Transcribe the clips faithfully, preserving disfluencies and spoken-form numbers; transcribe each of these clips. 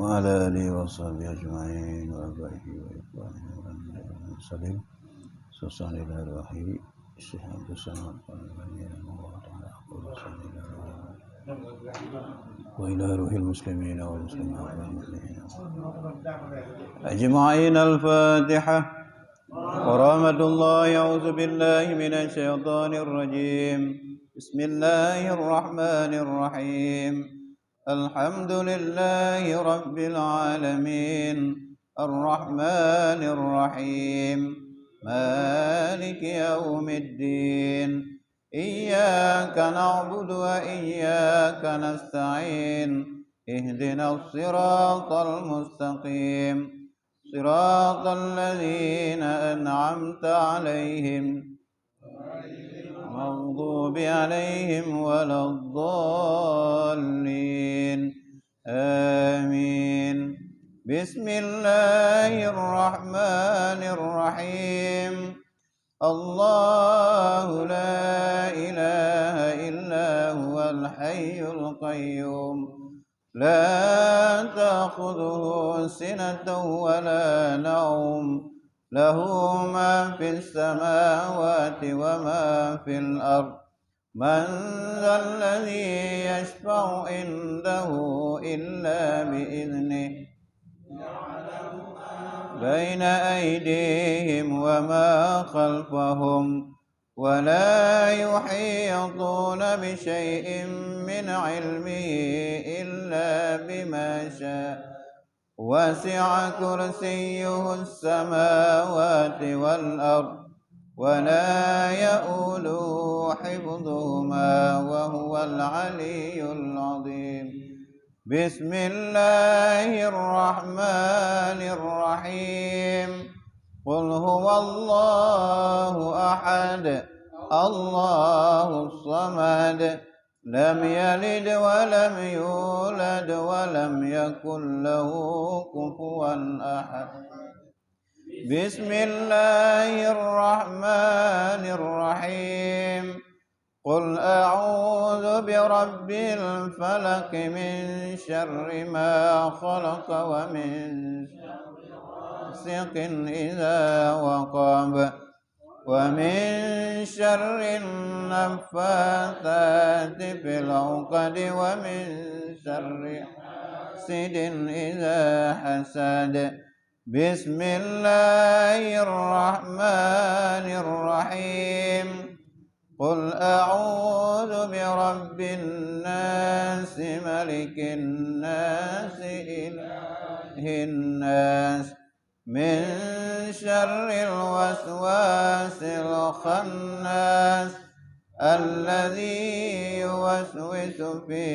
وعلى آله وصحبه أجمعين وآبائه وإخوانه والأنبياء والمرسلين. خصوصا إلى روحه الشيخ عبد الصمد والأمين رحمه الله تعالى. أقول صلى الله عليه وسلم. وإلى روح المسلمين والمسلمات والمؤمنين أجمعين. الفاتحة. ورحمة الله. أعوذ بالله من الشيطان الرجيم. بسم الله الرحمن الرحيم. الحمد لله رب العالمين. الرحمن الرحيم. مالك يوم الدين. إياك نعبد وإياك نستعين. اهدنا الصراط المستقيم. صراط الذين أنعمت عليهم. المغضوب عليهم ولا الضالين. آمين. بسم الله الرحمن الرحيم. الله لا إله إلا هو الحي القيوم. لا تأخذه سنة ولا نوم. له ما في السماوات وما في الأرض. من ذا الذي يشفع عنده إلا بإذنه. بين أيديهم وما خلفهم. ولا يحيطون بشيء من علمه إلا بما شاء. وسع كرسيه السماوات والأرض. ولا يؤوده حفظهما وهو العلي العظيم. بسم الله الرحمن الرحيم. قل هو الله أحد. الله الصمد. لم يلد ولم يولد ولم يكن له كفوا أحد. بسم الله الرحمن الرحيم. قل أعوذ برب الفلق، من شر ما خلق ومن شر غاسق إذا وقب. ومن شر النفاثات في العقد ومن شر حاسد إذا حسد. بسم الله الرحمن الرحيم. قل أعوذ برب الناس، ملك الناس، إله الناس، من شر الوسواس الخناس، الذي يوسوس في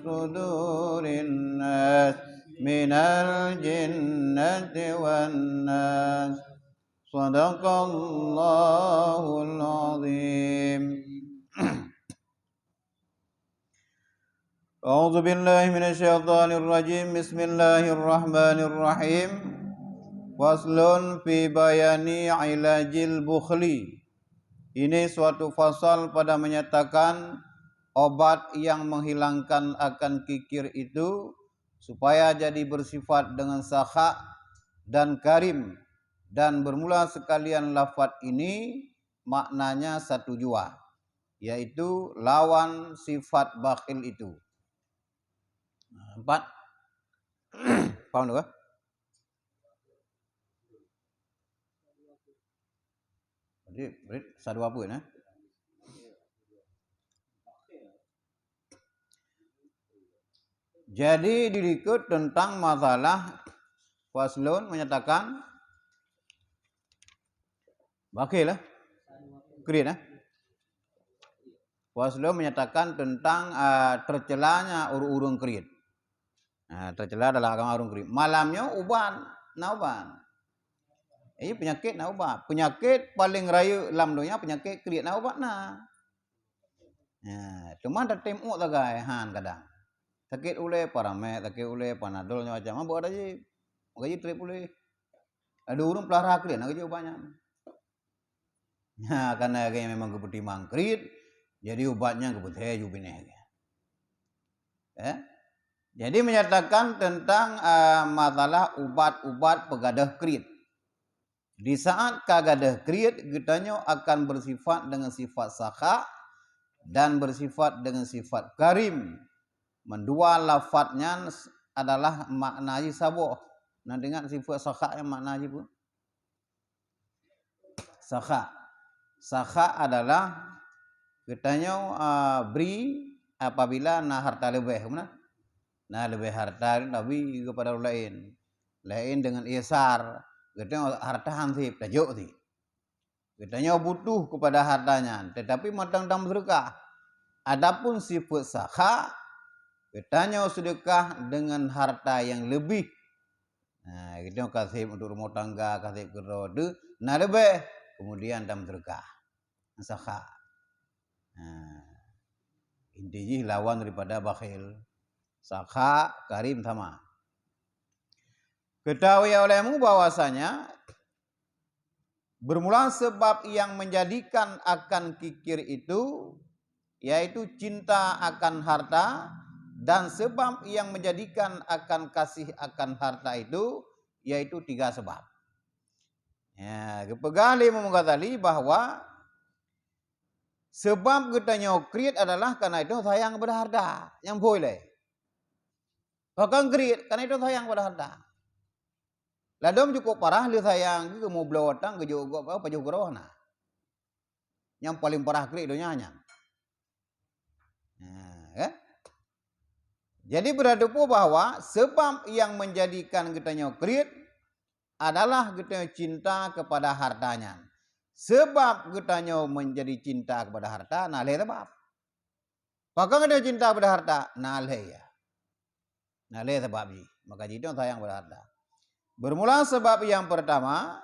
صدور الناس، من الجنة والناس. صدق الله العظيم. أعوذ بالله من الشيطان الرجيم. بسم الله الرحمن الرحيم. فصل في بيان علاج البخل. Ini suatu fasal pada menyatakan obat yang menghilangkan akan kikir itu, supaya jadi bersifat dengan sakhak dan karim, dan bermula sekalian lafaz ini maknanya satu jua, yaitu lawan sifat bakhil itu. Empat. Paham tu, eh? Jadi, beri satu apa, eh? Jadi, diikut tentang masalah Faslun menyatakan bakhil, eh? Kriet, eh? Faslun menyatakan tentang, ah, tercelanya ureuëng-ureuëng kriet. Ah, tercela dalam agama ureuëng kriet. Malam nyoe ubat, na ubat. Jadi penyakit na ubat. Penyakit paling rayeuk lam donya penyakit kriet na ubat na. Ya, teuma tatem uek sagai han kadang. Sakét ulée, Paramed, sakét ulée, Panadol, macam-macam. Mabök ata jih. Maka jih trép ulée. Ada ureuëng pelara kriet, nak jih ubat nyan. Ha, karena dia memang geupeutimang kriet, jadi ubat nyan geupeusé ju binéh. Eh? Jadi menyatakan tentang, eh, masalah ubat-ubat peugadôh kriet. Di saat ka gadôh kriet, geutanyoe akan bersifat dengan sifat sakha dan bersifat dengan sifat karim. Mandua lafaz nyan adalah makna jih saboh. Na teuingat sifat sakha nyang makna jih peue? Sakha. Sakha adalah geutanyoe, a, bri apabila na harta leubeh, meunan? Na leubeh harta, tabri keupada ureuëng laén. Laén deungon isar, geutanyoe harta han sép, tajok sép. Geutanyoe butuh keupada harta nyan, teutapi mantong tameuseudeukah. Adapun sifeuet sakha, geutanyoe seudeukah deungon harta nyang leubeh. Nah, geutanyoe ka sép untuk rumoh tangga, ka sép keudroe teuh, na leubeh, kemudian tameuseudeukah. Sakha. Nah, inti jih lawan daripada bakhil. Sakha, karim sama. Ketahui olehmu bahwasanya bermula sebab yang menjadikan akan kikir itu, yaitu cinta akan harta, dan sebab yang menjadikan akan kasih akan harta itu, yaitu tiga sebab. Ya, geupeugah lé Imam Ghazali bahwa sebab geutanyoe kriet adalah karena itu sayang kepada harta. Nyang phôi lé. Bahkan kriet karena itu sayang kepada harta. Ladôm cukup parah lé sayang geuh, meubloe watang geujok gob pajoh keudroe na. Nyang paleng parah kriet donya nyan. Nah, kan? Jadi, beureudeungoe bahwa sebab nyang menjadikan geutanyoe kriet adalah geutanyoe cinta kepada harta nyan. Sebab geutanyoe menjadi cinta kepada harta, na lhée sabab. Pakon geutanyoe cinta kepada harta? Na lhée, ya. Na lhée sabab jih. Maka jih sayang kepada harta. Bermula sebab yang pertama,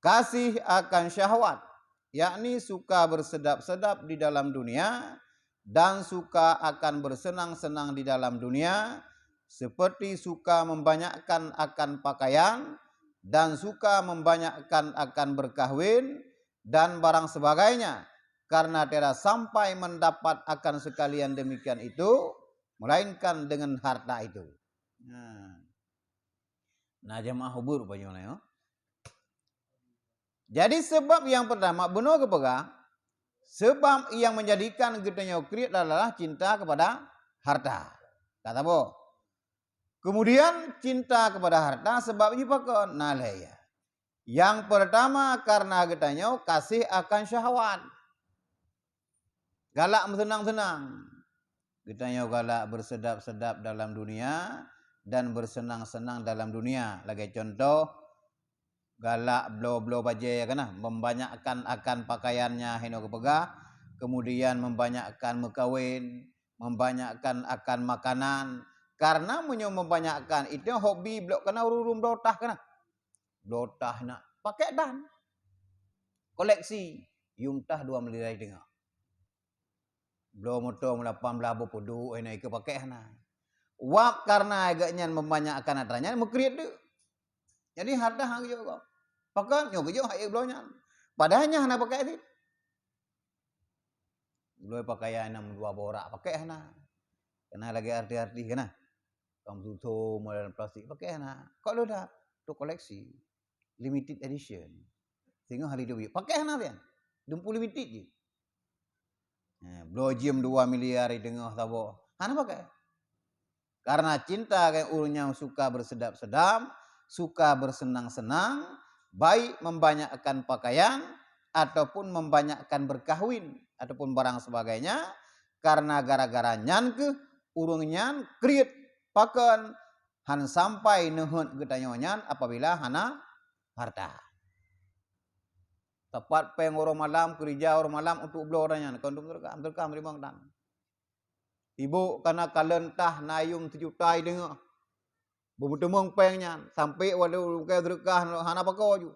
kasih akan syahwat, yakni suka bersedap-sedap di dalam dunia dan suka akan bersenang-senang di dalam dunia, seperti suka membanyakkan akan pakaian dan suka membanyakkan akan berkahwin dan barang sebagainya, karena tidak sampai mendapat akan sekalian demikian itu, melainkan dengan harta itu. Nah. Nah, jamaah hubur banyak lah, ya. Jadi, sebab yang pertama, bunoe geupeugah, sebab yang menjadikan geutanyoe kriet adalah cinta kepada harta. Kata boh. Kemudian, cinta kepada harta sebab jih pakon? Na lhée, ya. Yang pertama, karena geutanyoe kasih akan syahwat. Galak meuseunang-seunang. Geutanyoe galak bersedap-sedap dalam dunia dan bersenang-senang dalam dunia. Lagée contoh, galak bloe-bloe bajée, kana, membanyakkan akan pakaiannya, hino geupeugah, kemudian membanyakkan meukawen, membanyakkan akan makanan. Karena meunyoe membanyakkan, itu hobi bloe, kana, ureuëng-ureuëng bloe tah, kana. Bloe tah na, pakai dan koleksi, yum tah dua miliar teungoh. Bloe moto meulapan blah boh peuduek, hana ikeu pakai hana. Wab karena agak nyan membanyakkan harta nyan, meukriet deuk. Jadi harta hana geujok gob. Pakon nyoe geujok hak bloe nyan. Padahai nyan hana pakai cit. Bloe pakaian nyang dua borak pakai hana. Kena lagée artis-artis kena. Kang suso model plastik pakai hana. Kok lo dah? Tu koleksi. Limited edition. Singoh hari tu pakai hana pian. Dumpu limited je. Eh, bloe jim dua miliar di teungoh saboh. Hana pakai. Karena cinta kan ureuëng nyang suka bersedap-sedap, suka bersenang-senang, baik membanyakkan pakaian ataupun membanyakkan berkahwin ataupun barang sebagainya, karena gara-gara nyan keuh ureuëng nyan kriet pakon han sampai neuhot geutanyoe nyan apabila hana harta. Tepat péng uroe malam, keurija uroe malam untuk bloe nyan, kon untuk meuseudeukah, meuseudeukah meunimong tan. Ibu kana kalon tah na yum sijuta i deungoh. Beumeuteumong péng nyan, sampai walau bukai seudeukah hana pakoe ju.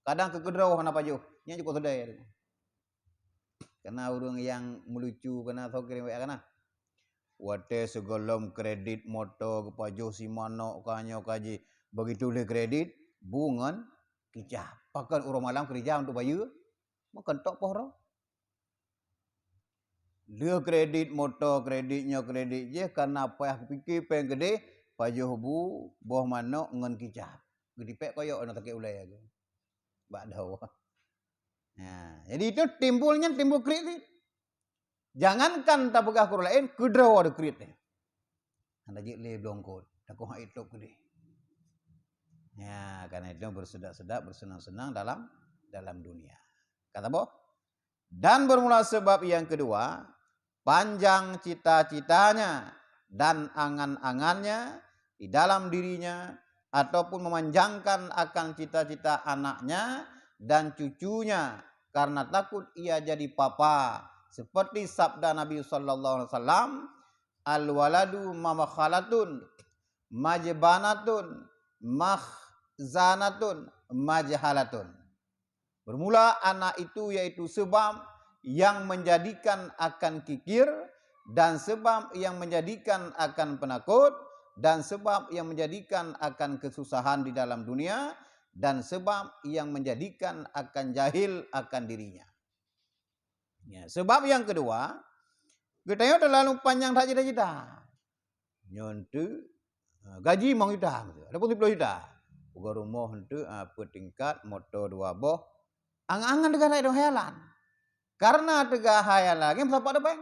Kadang keu keudroe hana pajoh, nyan jukôb seudeh. Kana ureuëng nyang meulucu kana soe kirém W A kana. Watée sigohlom kredit moto geupajoh si manok ka nyoe ka jih, begitu lé kredit, bu ngon kicah. Pakon uroe malam keurija untuk bayeue, meukeuntok poh roh. Lheueh kredit moto, kredit nyoe, kredit jih, karena payah pike péng keudeh, pajoh bu, boh manok ngon kicap. Geutipék koyok ngon sakét ulée. Bak dhoe. Nah, jadi itu timbul nyan timbul kriet. Jangankan tapeugah keu ureuëng laén, keudroe ada kriet nyan. Hana jeuet lé beulungkot, takot hana itôb keudeh. Ya, karena itu bersedak-sedak, bersenang-senang dalam dalam dunia. Kata boh, dan bermula sebab yang kedua, panjang cita-citanya dan angan-angannya di dalam dirinya, ataupun memanjangkan akan cita-cita anaknya dan cucunya karena takut ia jadi papa, seperti sabda Nabi sallallahu alaihi wasallam, "Al-waladu mabkhalatun, majbanatun, makhzanatun, majhalatun." Bermula anak itu yaitu sebab yang menjadikan akan kikir, dan sebab yang menjadikan akan penakut, dan sebab yang menjadikan akan kesusahan di dalam dunia, dan sebab yang menjadikan akan jahil akan dirinya. Ya, sebab yang kedua, geutanyoe terlalu panjang that cita-cita. Nyoe enteuk, ha, gaji limong juta, ada pun sepuluh juta. Peugah rumoh enteuk, ha, peutingkat, moto dua boh. Angan-angan teuga laén hayalan. Karena teuga hayalan, nyan meusapat depan.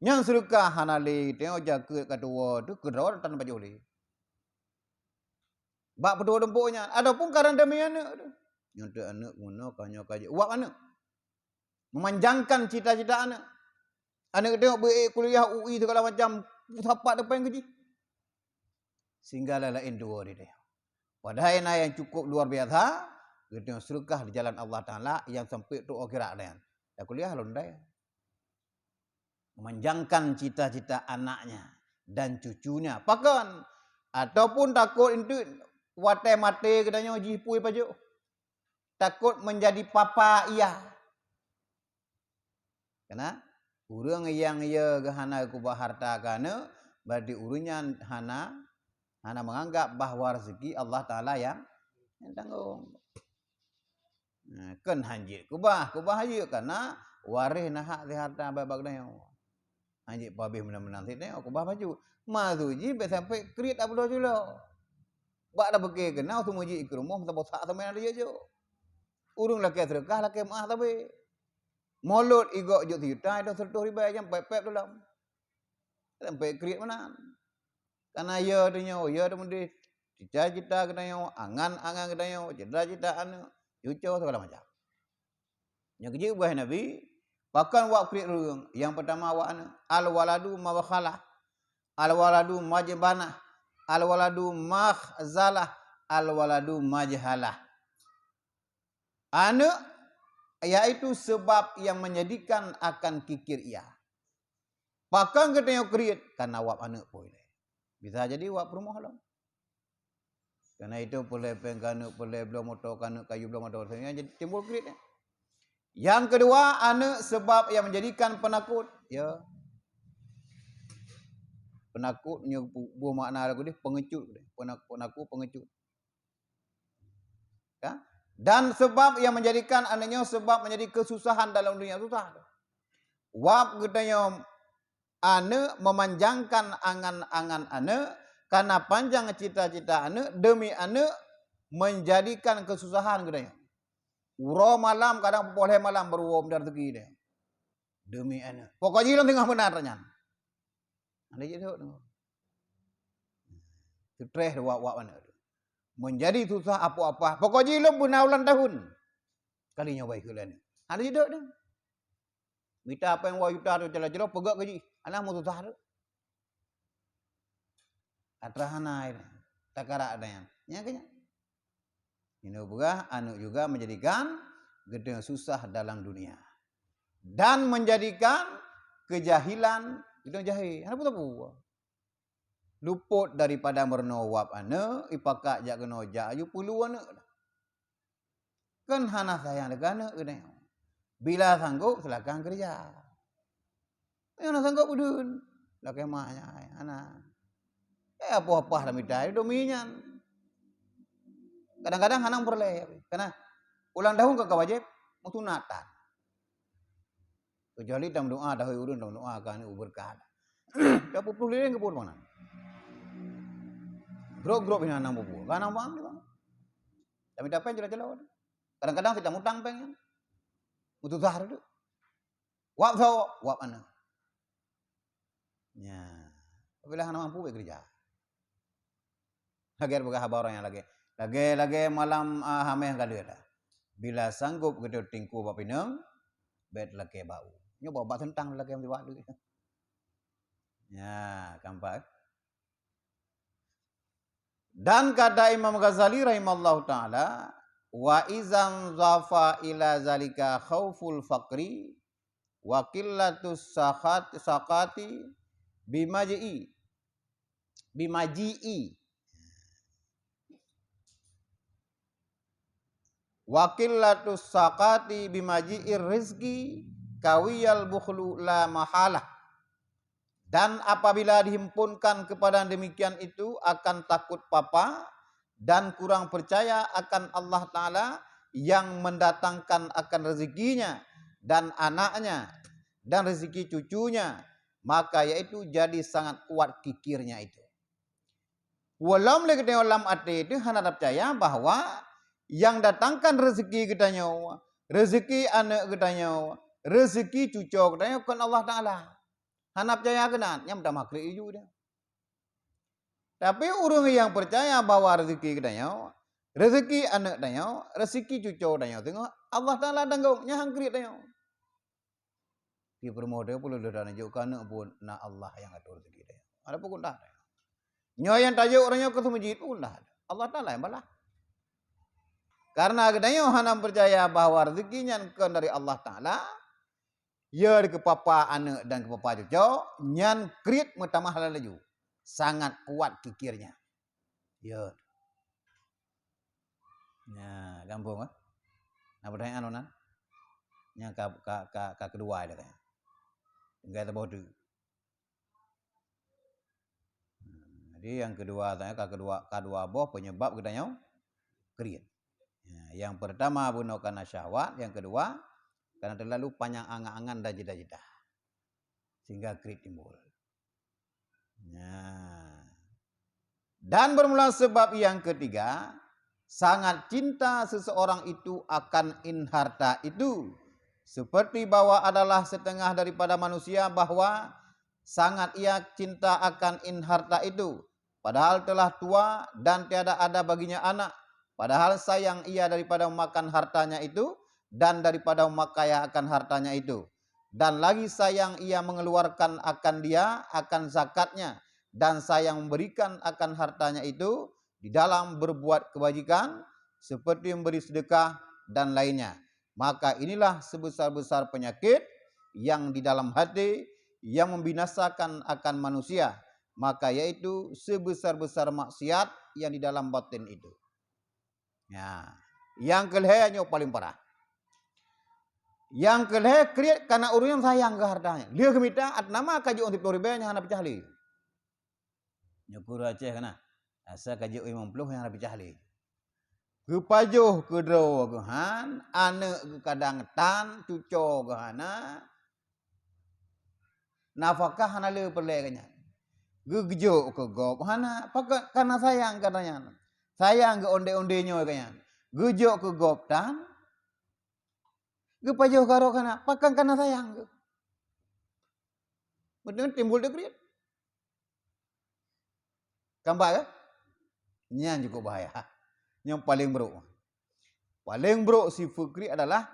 Nyang seudeukah hana lé, teungoh jakeuet ka tuwoe tu, keudroe tan pajoh lé. Bak peutuwoe dumpok nyan, ataupun karena demi aneuk tu. Nyoe enteuk aneuk meunoe, ka nyoe ka jeuet. Wab aneuk. Memanjangkan cita-cita aneuk. Aneuk teungoh beu kuliah U I segala macam, sapat depan keu jih. Sehingga laén-laén dua di dia. Padahai na yang cukup luar biasa, geutanyoe seudeukah di jalan Allah Taala yang sampai tu akhirat nyan. Dak kuliah lôn dai. Memanjangkan cita-cita anaknya dan cucunya. Pakon? Ataupun takot enteuk watée maté geutanyoe jih pui pajoh. Takot menjadi papa ia. Karena ureuëng nyang ye geuhana keubah harta keu aneuk, berarti ureuëng nyan hana, hana menganggap bahwa rezeki Allah Taala yang, yang tanggung. Nah, kan hanjeuet keubah, keubah hanjeuet karena waréh na hak di harta bak geutanyoe. Hanjeuet pabéh meunan-meunan sit nyoe, keubah baju. Maksud jih bèk sampai kriet abloe culok. Bak tapeuke keunoe, seumeujih keu rumoh, saboh sak sampoe na jijok. Ureuëng lakée seudeukah, lakée meuáh sabe. Mulod igok jok sijuta, ida seureutôh ribèe nyang pép-pép dalam. Sampai kriet meunan. Karena ya tanyoe, ya teumeude cita-cita geutanyoe, angan-angan geutanyoe, cita-cita aneuk, cuco segala macam. Nyang keujeuet buah Nabi, pakon wab kriet ureuëng? Yang pertama wab aneuk, al-waladu mabkhalah, al-waladu majbanah, al-waladu makhzalah, al-waladu majhalah. Aneuk, yaitu sebab yang menjadikan akan kikir ia. Pakon geutanyoe kriet? Karena wab aneuk pih. Bisa jadi wab peurumoh lom. Karena itu peureulèe péng keu aneuk, peureulèe bloe moto keu aneuk, kayu bloe moto, sehingga jadi timbul kriet, ya. Yang kedua, aneuk sebab yang menjadikan penakut, ya. Penakut nyoe bu-, buah makna lagu deh, pengecut deh. Penak-, penakut, pengecut. Ya. Dan sebab yang menjadikan aneuk nyoe sebab menjadi kesusahan dalam dunia, susah. Wab geutanyoe aneuk, memanjangkan angan-angan aneuk, karena panjang cita-cita aneuk, demi aneuk menjadikan kesusahan geutanyoe. Uroe malam kadang poh lhèe malam baru woe meudan rezeki deh. Demi aneuk. Pokok jih lom teungoh meunan nyan. Ada je tengok. Stres wak-wak aneuk tu. Menjadi susah apa-apa. Pokok jih lom beuna ulang tahun. Kali nyoe baik keu lain. Ada je tengok tu. Mita péng dua juta tu calo-calo peugah keu jih. Alah meususah tu. Atra hana akhirnya. Takarak ada yang. Nya keunya. Ini peugah aneuk juga menjadikan geutanyoe susah dalam dunia. Dan menjadikan kejahilan geutanyoe jahil. Hana peue-peue. Luput daripada meurunoe wab aneuk, ipakat jak keunoe jak aju peulu aneuk. Kan hana sayang lé keu aneuk geutanyoe. Bila sanggup, silakan kerja. Nyang hana sanggup, udun. Lakée mak nyan, hana. Eh, apoh-apoh lam ita, demi nyan. Kadang-kadang hana peureulée. Karena ulang tahun ka wajéb, meusunatan. Keucuali tameudoá, tahôi ureuëng tameudoá ka aneuëk beureukat. Ka peuet ploh lileng keu buet meunan. Grob-grob hina nam bubu. Ka nam bang tu. Tapi dah péng calo-calo. Kadang-kadang si tamutang péng nyan. Meutusah tu. Wab sawoe, wab aneuëk. Nya. Apabila hana mampu, bék keureuja. Lagée peugah haba ureuëng nyang lagée. Lagée-lagée malam, ah, hameh ka deuet dah. Bila sanggob geutanyoe tingkue bak pineung, bék lakée bau. Nyoe bak, bak seuntang lakée meusiwak deuet. Nya, kampak. Dan kata Imam Ghazali rahimallahu taala, "Wa izan zafa ila zalika khauful faqri wa qillatus sakhat-, sakati bimaji'i, bimaji'i. Wa qillatus sakati bimaji'ir rizqi kawiyal bukhlu la mahalah." Dan apabila dihimpunkan kepada demikian itu akan takut papa dan kurang percaya akan Allah Ta'ala yang mendatangkan akan rezekinya dan anaknya dan rezeki cucunya, maka yaitu jadi sangat kuat kikirnya itu. Walom lé geutanyoe lam até teuh hana tapeucaya bahwa nyang datangkan reuzeki geutanyoe, reuzeki aneuëk geutanyoe, reuzeki cucoe geutanyoe kon Allah Taala. Hana peucaya keunan, nyan meutamah kriet laju dia. Tapi ureuëng nyang peucaya bahwa reuzeki geutanyoe, reuzeki aneuëk tanyoe, reuzeki cucoe tanyoe teungoh Allah Taala tanggong, nyan han kriet tanyoe. Di peurumoh teuh peureuleueh taneuk jok keu aneuëk pun na Allah nyang atur reuzeki teuh. Ada pun dah. Nyoe nyang tajok ureuëng nyoe keu seumeujid pun dah. Allah Taala nyang balah. Karena geutanyoe hana peucaya bahwa reuzeki nyan kon dari Allah Taala, ya keu papa aneuëk dan keu papa cucoe, nyan kriet meutamah laju. Sangat kuat kikirnya. Ya. Nah, gampông, eh? Nah, pertanyaan mana? Nyang ka, ka, ka, ka kedua dia tanya. Tinggai teuboh tu. Hmm, jadi yang kedua tanya, ka kedua, ka dua boh penyebab geutanyoe kriet. Ya, yang pertama bunoe karena syahwat, yang kedua karena terlalu panjang angan-angan dan cita-cita. Sehingga kriet timbul. Nah. Dan bermula sebab yang ketiga, sangat cinta seseorang itu akan in harta itu, seperti bahwa adalah setengah daripada manusia bahwa sangat ia cinta akan in harta itu, padahal telah tua dan tiada ada baginya anak, padahal sayang ia daripada memakan hartanya itu dan daripada memakaian akan hartanya itu. Dan lagi sayang ia mengeluarkan akan dia, akan zakatnya, dan sayang memberikan akan hartanya itu di dalam berbuat kebajikan, seperti memberi sedekah dan lainnya. Maka inilah sebesar-besar penyakit yang di dalam hati yang membinasakan akan manusia, maka yaitu sebesar-besar maksiat yang di dalam batin itu. Ya. Yang keulhée nyoe paling parah. Yang keulhée kriet karena ureuëng nyang sayang keu harta nyan. Lheueh geumita, at nama ka jiôh siploh ribée nyang hana peucah lé. Nyoe keu ureuëng Aceh kana. Asa ka jiôh limong ploh nyang hana peucah lé. Geupajoh keudroe geuhan, aneuëk geukadang tan, cucoe geuhana, nafakah hana le peureulée geuh nyan. Geujok keu gob hana, pakon kana sayang gata nyan. Sayang geu onde-onde nyoe gata nyan. Geujok keu gob tan, geupajoh garok hana, pakon kana sayang geuh. Beutôi timbul teuh kriet. Kan ba, kan? Nyan cukup bahaya. Nyang paling buruk. Paling buruk sifat kriet adalah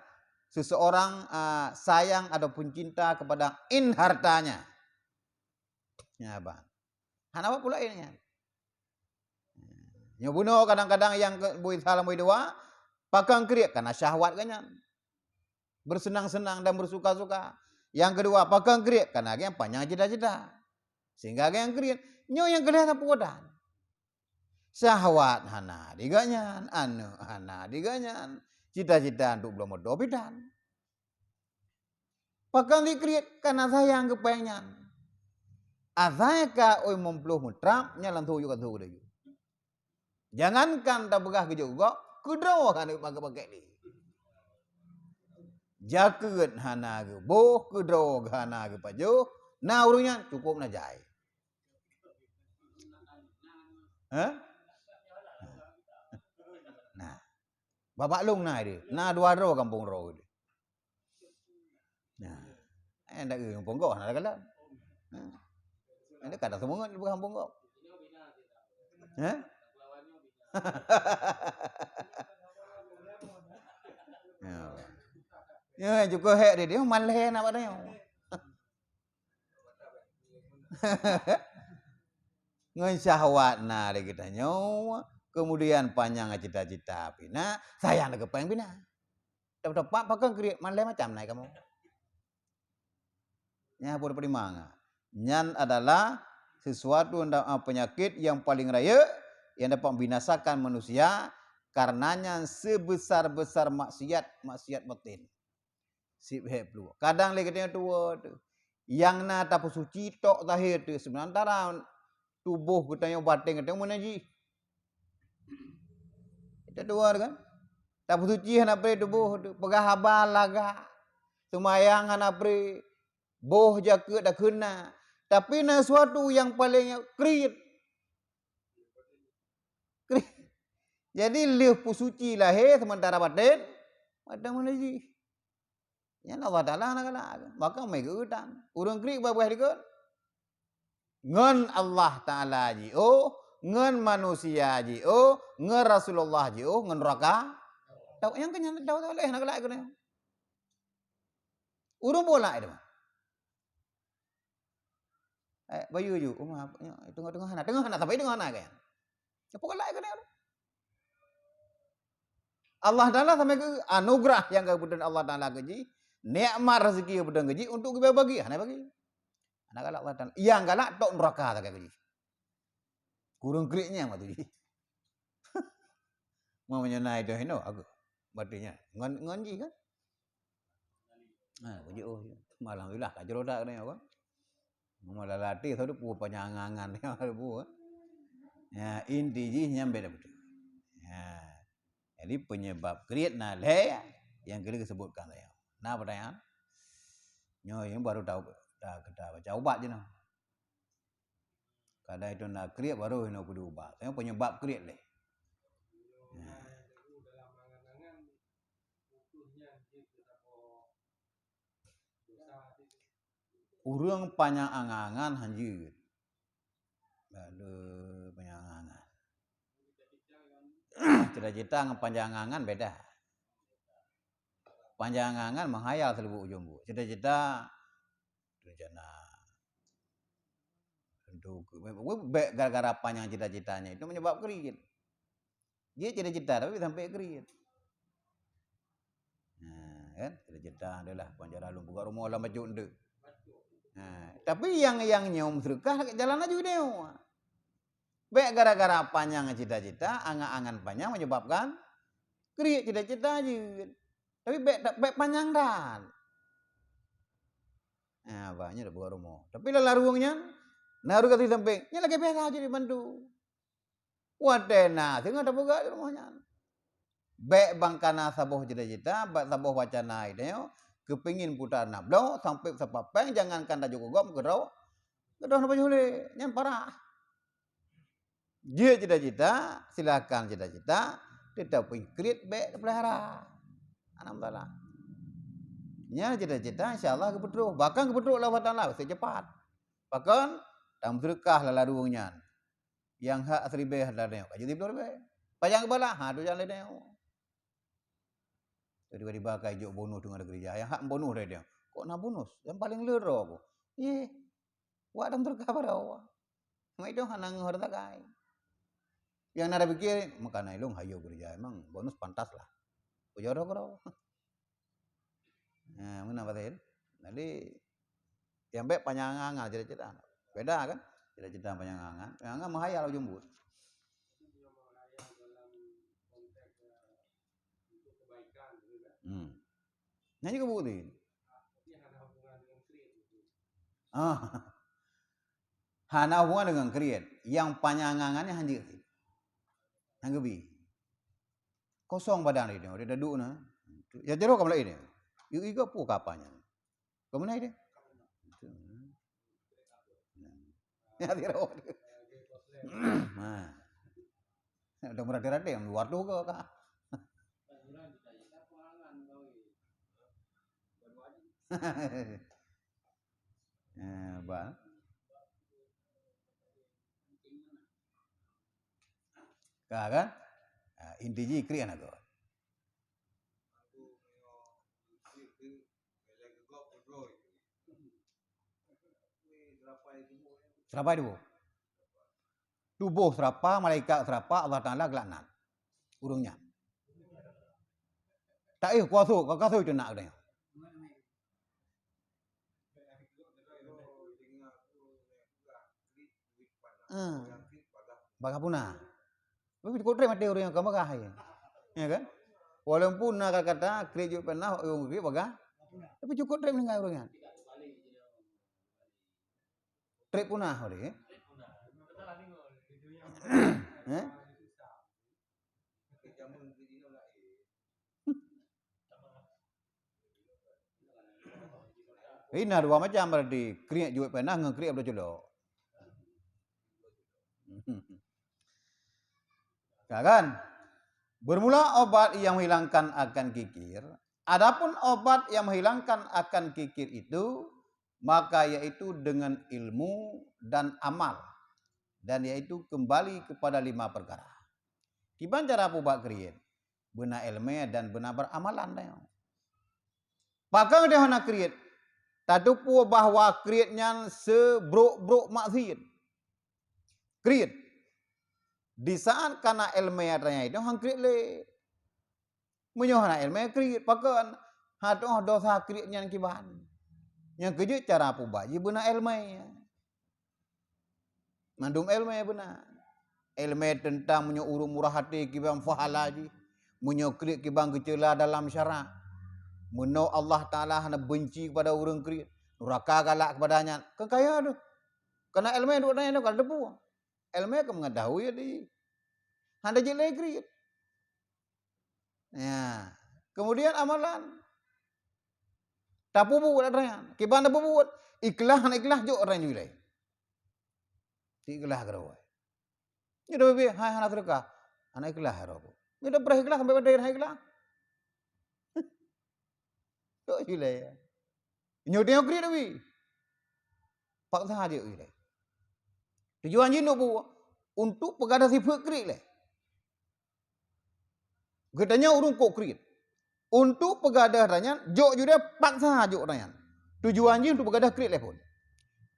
seseorang, ah, sayang ataupun cinta kepada in hartanya. Ya, bang. Hana apa pula ini, ya. Nyoe bunoe kadang-kadang nyang ke-, bui salah bui dua, pakon kriet karena syahwat geuh nyan. Bersenang-senang dan bersuka-suka. Yang kedua, pakon kriet karena geuh nyan panyang cita-cita. Sehingga geuh nyan kriet. Nyoe nyang keulhée sapeue dan. Syahwat hana di geuh nyan, aneuëk hana di geuh nyan, cita-cita untuk bloe meudoe pidan. Pakon jikriet kana sayang keu péng nyan. Asai ka oi mumploh meutrap nyan langsung yue ka su laju. Jangankan tapeugah geujok gok, keudroe hana geupakèk lé. Jakeuet hana geuboh, keudroe hana geupajoh, na ureuëng nyan cukôp na jai. Hah? Nah. Babak lông na ideh, na dua droe gampông droe ideh. Nah. Eh, ndak eu gampông gob na galak. Nah. Ada kata semangat di gampông gob. Hah? Ya. Ya, juga hek dia, dia maleh nak buat tanya. Ngon syahwat na lé geutanyoe, kemudian panyang cita-cita pih na, sayang lé geupeng pih na. Tepat-tepat pakon kriet malée macam na kamoe. Nyan pun peudimang. Nyan adalah sesuatu yang da-, penyakit yang paling rayeuk yang dapat membinasakan manusia, karenanya sebesar-besar maksiat, maksiat batin. Sib hék pluek. Kadang lé geutanyoe tuwoe teuh. Nyang na tapeusuci tok zahé teuh, sementara tuboh geutanyoe, batén geutanyoe meunajih. Geutanyoe tuwoe teuh kan? Tapeusuci hana pré tuboh teuh, peugah haba lagak. Seumayang hana pré, boh jakeuet dakheun na. Tapi na suatu nyang paleng kriet. Kriet. Jadi lheueh peusuci lahé sementara batén, batén meunajih. Nyan Allah Taala hana galak. Maka meugeutang. Ureuëng kriet babah dikeue. Ngon Allah Taala jiôh, ngon manusia jiôh, ngon Rasulullah jiôh, ngon neraka. Tahu nyang keunyan tahu tahu leh hana galak keunoe. Ureuëng bola itu. Eh, bayu ju, uma, teungoh-teungoh hana, teungoh hana, sampai teungoh hana kan. Apa galak keunoe? Allah Taala sampai keu anugerah nyang geubeudon Allah Taala keu jih, nikmat rezeki geubeudon keu jih untuk geubagi, hana bagi. Hana galak Allah Taala. Nyang galak tok neraka sagai keu jih. Kureueng kriet nyang waktu jih. Mau meunyoe na itu hino aku. Berarti nya ngon ngon jih kan? Ha, kujiôh. Alhamdulillah ka jroh dak keunoe kan. Meulalatih satu pu panyang angan-angan dia pu. Ya, inti jih nyan beda betul. Ya. Jadi penyebab kriet na lhée nyang keuneuk disebutkan saya. Na pertanyaan? Nyoe yang baru tahu dah kita baca ubat je nah. Kadang itu na kriet baru hino kudu ubat. Yang penyebab kriet leh. Ya. Ureuëng panyang angan-angan hanjeuet. Lalu panyang angan-angan. Cita-cita ngon panyang angan-angan beda. Panyang angan-angan menghayal seuleubu ujong buet. Cita-cita rencana. Tentu ke-, bèk gara-gara panyang cita-citanya itu menyebab kriet. Dia cita-cita tapi sampai kriet. Ha, kan? Cita-cita adalah panjara lôn peugah rumoh lam bacut enteuk. Ha, tapi yang, yang nyoe meuseudeukah jalan laju dia. Bèk gara-gara panyang cita-cita, angan-angan panyang menyebabkan kriet cita-cita jeuet. Tapi bèk, bèk panyang that. Ha, banyak dah buka rumah. Tapi lam larueng nyan, na ureueng ka sampai, nyan lagèe biasa je dibantu. Watèe na singoh tapeugah di rumoh nyan. Bèk bang kana saboh cita-cita, bèk saboh wacana geutanyoe, keupingin puta na bloe, sampai sapapeng, jangankan tajok keu gob, keudroe, keudroe na pajoh lé, nyan parah. Jeuet cita-cita, silakan cita-cita, tetapi kriet bèk tapeulihara. Anak mutala. Nyan cita-cita, insya Allah geupeutrôh. Bahkan geupeutrôh lé Allah Taala, secepat. Bahkan, tameuseudeukah lam larueng nyan. Nyang hak siribèe lam larueng nyan, ka jeuet siploh ribèe. Panyang keubalah, ha, tu jalan laén. Tiba-tiba ka jijok bonus teungoh geureja. Nyang hak bonus laén. Kok na bonus? Nyang paleng le droe ku. Yeh. Wak dan teuka baroe. Mai dong hana ngeuh sagai. Nyang na tapike, meukanan ilong hayo geureja, memang bonus pantas lah. Ujoe droe keudroe. Nah, meunan patéh. Jadi, nyang bèk panyang angan cita-cita. Beda kan? Cita-cita panyang angan. Panyang angan meuhayal ujong buet. Hmm. Nyan juga bukti. Ah. Hana hubungan dengan kriet. Nyang panyang angan nyan hanjeuet. Hana geubi. Kosong badan dia, dia duduk na. Ya, tiru kamu lagi ni. Yue igoe peue kapa nyan. Keu meunan deh. Ya, tidak. Ha. Udah murah-murah deh, luar tu ke, Kak? Ya, bah. Ka kan? Ha, inti jih kriet agoe. Seurapa tuboh? Tuboh seurapa, malaikat seurapa, Allah Taala geulaknat ureuëng nyan. Tak éh kuasa, ka kasoi teunak geutanyoe. Hmm. Bagah puna. Tapi cukup treb maté ureuëng nyang ka bagah, ya. Ya kan? Walaupun na kata-kata kriet jeuet pernah ureuëng kriet bagah, tapi cukup treb meninggai ureuëng nyan. Treb punah oleh, eh? Eh? Ini dua macam berarti, kriet jeuet pernah ngon kriet beudôh culok. Ya kan? Bermula obat yang menghilangkan akan kikir. Adapun obat yang menghilangkan akan kikir itu, maka yaitu dengan ilmu dan amal, dan yaitu kembali kepada lima perkara. Kiban cara peubuet kriet? Beuna ilmu dan beuna beramalan tanyoe. Pakon deh hana kriet? Tateupeue bahwa kriet nyan sebrok-brok maksiet. Kriet. Di saat kana ilmu tanyoe itu han kriet lé. Meunyoe hana ilmu kriet, pakon? Hatoh dosa kriet nyan kiban. Nyang keujeuet cara peubuet jih beuna ilmu. Mandum ilmu beuna. Ilmu teuntang meunyoe ureuëng murah até kiban pahala jih. Meunyoe kriet kiban geuceula dalam syara. Meunyoe Allah Taala hana benci kepada ureuëng kriet, nuraka galak kepada nyan. Keu kaya tu. Kana ilmu duek nyan ka teupeu. Ilmu ka mengetahui di. Hana jeuet lé kriet. Ya. Kemudian amalan. Tapeubuet atra nyan. Kiban tapeubuet. Ikhlas hana ikhlas jok atra nyan ilée. Ti ikhlas keudroe. Nyoe dah bibit hai hana sedekah. Hana ikhlas roh. Nyoe dah beureukah ikhlas sampai pada hana ikhlas. Jok ilée. Nyoe teuh kriet tapi. Paksa jok ilée. Tujuan jih untuk, untuk peugadôh sifeuet kriet lé. Geutanyoe ureuëng kok kriet. Untuk peugadôh tanyan, jok judeh paksa jok tanyan. Tujuan jih untuk peugadôh kriet lé phon.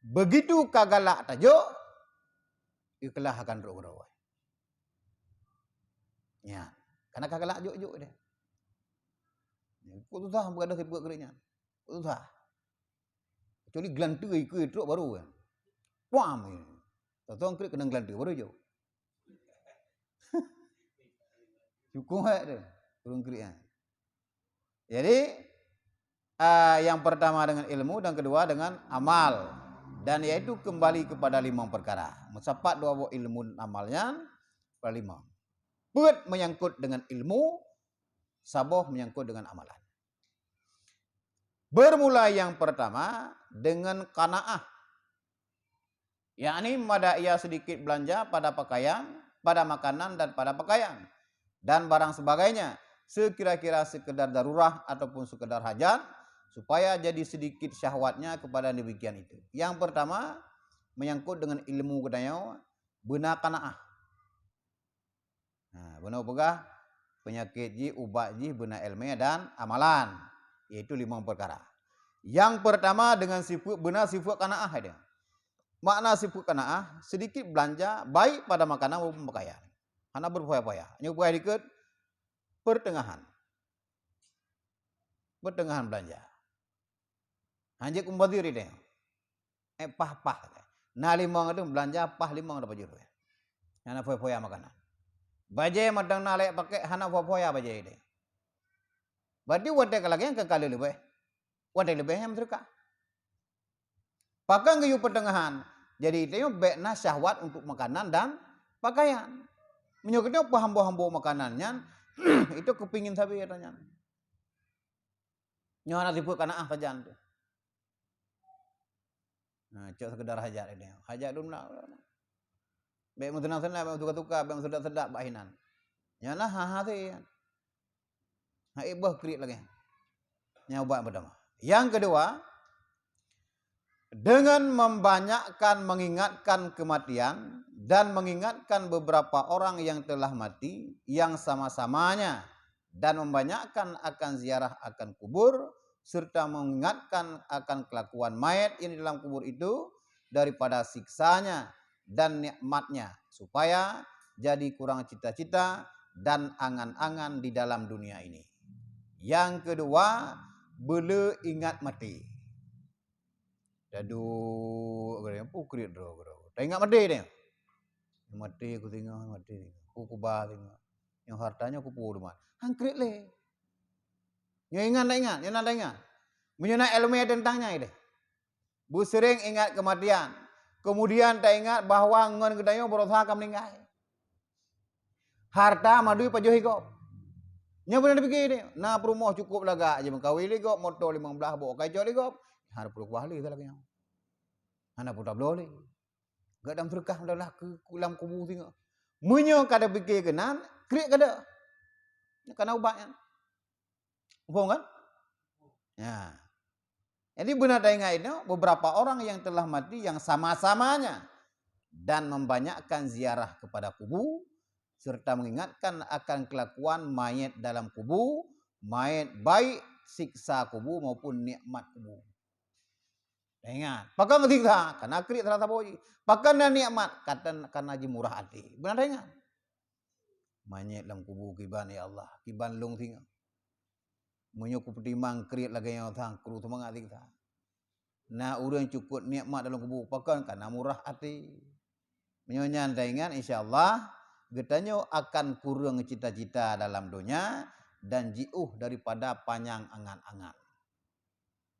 Begitu ka galak tajok, ikhlas akan trok keudroe. Ya, karena ka galak jok-jok deh. Kok susah peugadôh sifeuet kriet nyan. Kok susah. Kecuali geulanteue ikeue trok baru kan. Puam. Totong kriet keuneuk geulanteue baru jok. Cukong hek tu. Ureuëng kriet nyan. Jadi, ah, yang pertama dengan ilmu dan kedua dengan amal. Dan yaitu kembali kepada lima perkara. Meusapat dua boh ilmu dan amal nyan, perkara lima. Peuet menyangkut dengan ilmu, saboh menyangkut dengan amalan. Bermula yang pertama dengan qanaah. Yakni mada ia sedikit belanja pada pakaian, pada makanan dan pada pakaian, dan barang sebagainya, sekira-kira sekedar darurah ataupun sekedar hajat, supaya jadi sedikit syahwatnya kepada demikian itu. Yang pertama, menyangkut dengan ilmu geutanyoe, beuna qanaah. Ha, bunoe peugah, peunyakét jih, ubat jih beuna ilmu dan amalan, yaitu lima perkara. Yang pertama dengan sifeuet, beuna sifeuet qanaah dia. Makna sifeuet qanaah, sedikit belanja, baik pada makanan maupun pakaian. Hana berfoya-foya. Nyoe peugah dikeue pertengahan. Pertengahan belanja. Hanjeuet mubazir ideh. Eh, pah-pah. Na limong tu belanja pah limong dapat jurue. Hana foya-foya makanan. Bajée mantong na lé pakai hana foya-foya bajée ideh. Berarti watée ka lagée nyan ka kali leubeh. Watée leubeh nyan meuseudeukah. Pakon geuyue pertengahan. Jadi itu bék na syahwat untuk makanan dan pakaian. Meunyoe kita peuhambo-hambo makanan nyan, itu kepingin sabe ata nyan. Nyoe hana sifeuet kanaah sajan tu. Nah, cok sekedar hajat ini. Hajat dum nak. Bèk meuseunang-seunang, bèk meutuka-tuka, bèk meusedak-sedak bak hinan. Nyan na ha-ha sih. Hai boh kriet lagèe nyan. Nyan ubat pertama. Yang kedua, dengan membanyakkan mengingatkan kematian dan mengingatkan beberapa orang yang telah mati yang sama-samanya dan membanyakkan akan ziarah akan kubur serta mengingatkan akan kelakuan mayat yang di dalam kubur itu daripada siksanya dan nikmatnya, supaya jadi kurang cita-cita dan angan-angan di dalam dunia ini. Yang kedua, beu le ingat maté. Daduek geutanyoe, peue kriet droe keudroe. Taingat maté deh. Maté kusingoh, maté singoh. Ku kuba singoh. Nyoe harta nyoe kupeue duman. Han kriet lé. Nyoe ingat tak ingat? Nyoe na tak ingat? Meunyoe na iéleumé teuntang nyan deh. Beuseureng ingat keumatian. Keumudian taingat bahwa ngon geutanyoe baroesa ka meuninggai. Harta mandum pajoh lé gob. Nyoe beuna tapiké nyoe. Na peurumoh cukôp lagak jimeukawen lé gob, moto limong blaih, bôh kacok lé gob. Hana peureuleuh kuah lé lagèe nyoe. Hana peue tabloe lé. Geutanyoe seudeukah lam, lam kubu singoh. Meunyoe ka tapiké keunan, kriet ka deuh. Nyoe kana ubat nyan. Muphom kan? Ya. Jadi beuna taingat inoe beberapa orang yang telah mati yang sama-samanya dan membanyakkan ziarah kepada kubu serta mengingatkan akan kelakuan mayat dalam kubu, mayat baik siksa kubu maupun nikmat kubu. Ingat, pakon siksa, kana kriet salah saboh jih. Pakon na nikmat, kata kana jimurah até. Beuna taingat. Manyét lam kubu kiban, ya Allah, kiban lôn singoh. Meunyoe kupeutimang kriet lagèe nyoe sang, kru seumangat siksa. Na ureuëng cukôp nikmat dalam kubu, pakon kana murah até. Meunyoe nyan taingat, insya Allah geutanyoe akan kureueng cita-cita dalam donya dan jiôh daripada panyang angan-angan.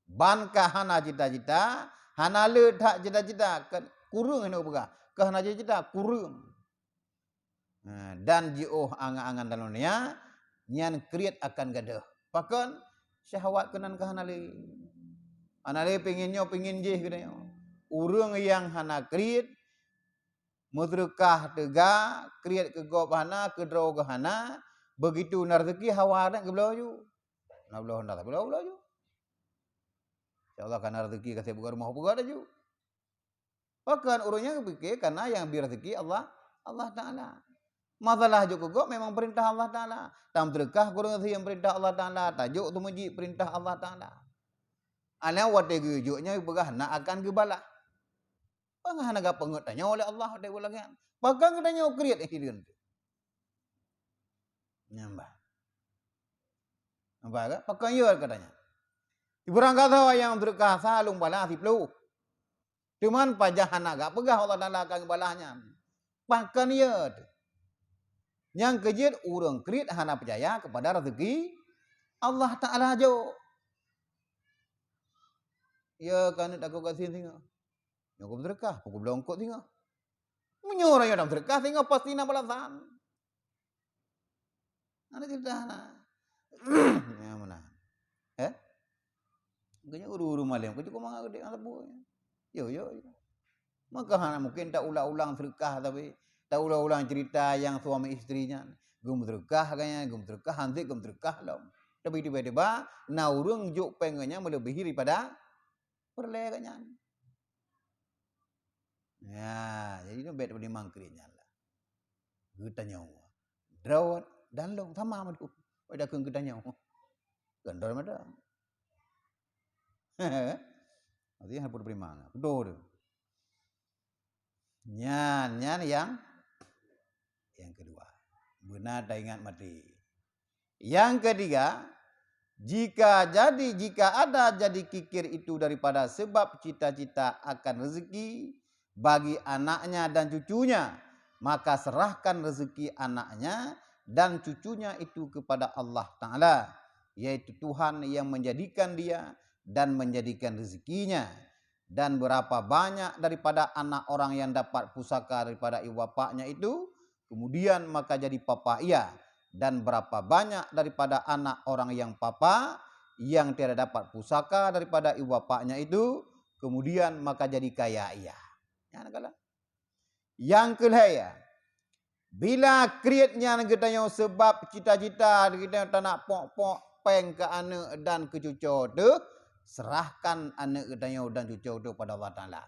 Ban ka hana cita-cita, hana le that cita-cita, kureueng hana peugah. Ka hana cita-cita, kureueng. Ha, dan jiôh angan-angan dalam dunia, nyan kriet akan gadôh. Pakon? Syahwat keunan ka hana lé. Hana lé pingin nyoe, pingin jéh geutanyoe. Ureuëng nyang hana kriet, meuseudeukah teuga, kriet keu gob hana, keu droe geuh hana, begitu na rezeki hawa that geubloe ju. Na bloe honda, bloe, bloe ju. Insya Allah kana rezeki ka sibuk rumoh peugah laju. Pakon ureuëng nyang geupiké kana nyang bri rezeki Allah, Allah Taala. Masalah jok keu gob memang peurintah Allah Taala. Tameuseudeukah keu ureuëng gasien peurintah Allah Taala, tajok teumeujik peurintah Allah Taala. Alah watée geujok nyan geupeugah na akan geubalah. Peue hana geupeungeut tanyoe lé Allah watée geupeugah lagée nyan. Pakon geutanyoe kriet hireuen teuh. Nyan bah. Nampak kan? Pakon yö katanya. Iburang gasoe nyang meuseudeukah sa lôn balah siploh. Cuman pajan hana geupeugah Allah Taala akan geubalah nyan. Pakon yö teuh. Nyang keujeuet ureuëng kriet hana peucaya keupada rezeki Allah Taala jok. Yö ka neuk takot gasien singoh. Nyoe geumeuseudeukah, pukul bloe eungkôt singoh. Meunyoe ureuëng nyang meuseudeukah singoh pasti na balasan. Hana cerita na. Nyang mana? Eh? Keunya uru-uru malem, keunya keu mangat geude ngon saboh. Yo, yo, yo. Maka hana mungkin ta ulang-ulang seudeukah tapi ta ulang-ulang cerita nyang suami isteri nyan. Geumeuseudeukah gaya, geumeuseudeukah hantik, geumeuseudeukah lom. Tapi tiba-tiba na ureuëng jok péng geuh nyan meuleubeh daripada peureulée geuh nyan. Ya, jadi nyoe bék tapeutimang kriet nyan lah. Geutanyoe. Droe dan lôn sama madu. Pada keu geutanyoe. Kan droe mada. Artinya hana peutimang. Betul tu. Nyan, nyan yang, yang kedua. Beuna taingat maté. Yang ketiga, jika jadi, jika ada jadi kikir itu daripada sebab cita-cita akan rezeki bagi anaknya dan cucunya, maka serahkan rezeki anaknya dan cucunya itu kepada Allah Taala, yaitu Tuhan yang menjadikan dia dan menjadikan rezekinya. Dan berapa banyak daripada anak orang yang dapat pusaka daripada ibu bapaknya itu, kemudian maka jadi papa ia, dan berapa banyak daripada anak orang yang papa, yang tiada dapat pusaka daripada ibu bapaknya itu, kemudian maka jadi kaya ia. Nyan kalon. Nyang keu lhèe, bila kriet nyan geutanyoe seubab cita-cita geutanyoe tanak pok-pok péng keu aneuk dan keu cucoe teuh, serahkan aneuk geutanyoe dan cucoe teuh pada Allah Taala.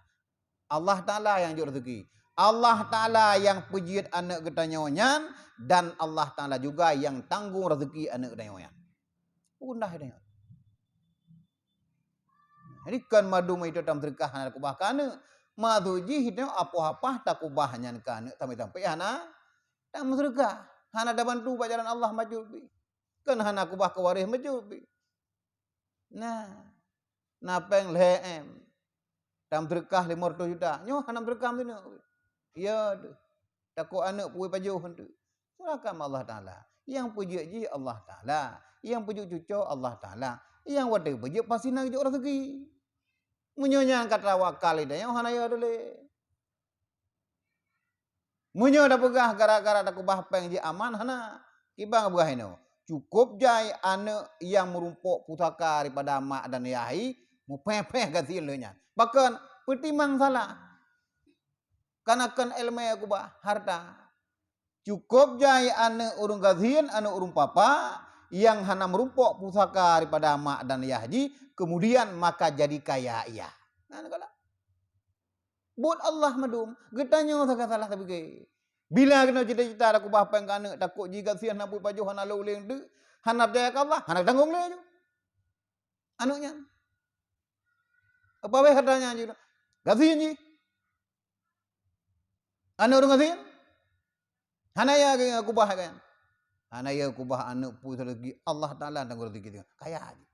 Allah Taala nyang jok raseuki. Allah Taala nyang peujeuet aneuk geutanyoe nyan, dan Allah Taala juga nyang tanggong raseuki aneuk geutanyoe nyan. Peue gundah geutanyoe? Jadi, kon mandum itu tameuseudeukah hana takubah keu aneuk. Maksud jih itu apoh-apoh takubah nyan keu aneuk sampai-sampai hana tameuseudeukah. Hana tabantu bak jalan Allah maju pih. Kon hana kubah keu waréh maju pih. Nah, na péng lhèe M. Tameuseudeukah limong reutôh juta. Nyoe hana meuseudeukah meuneuk. Ya deuh. Takot aneuk puwoe pajoh tu. Serahkan bak Allah Taala. Nyang peujeuet jih Allah Taala. Nyang peujeuet cucoe Allah Taala. Nyang watèe peujeuet pasti na geujok raseuki. Meunyoe nyan ka tawakal geutanyoe hana ya dulé. Meunyoe tapeugah gara-gara takubah péng jih aman, hana. Kiban peugah inoe. Cukôp jai aneuk nyang meurumpok pusaka daripada mak dan yah jih, meupéh-péh gasien lé nyan. Pakon? Peutimang salah. Kana kon ileumèe kubah harta. Cukôp jai aneuk ureueng gasien, aneuk ureueng papa, nyang hana meurumpok pusaka daripada mak dan yah jih, kemudian maka jadi kaya ia. Nah, neukalon. Buet Allah mandum, geutanyoe sagai salah tapike. Bila geutanyoe cita-cita takubah péng keu aneuk, takot jih gasien hana puwoe pajoh, hana lôn ulèe teuk, hana peucaya keu Allah, hana tanggong lé ju. Aneuk nyan. Apa wéh harta nyan jih? Gasien jih. Aneuk ureueng gasien? Hana ya kubah kan? Hana ya kubah aneuk puwoe raseuki, Allah Taala tanggong raseuki, kaya jih.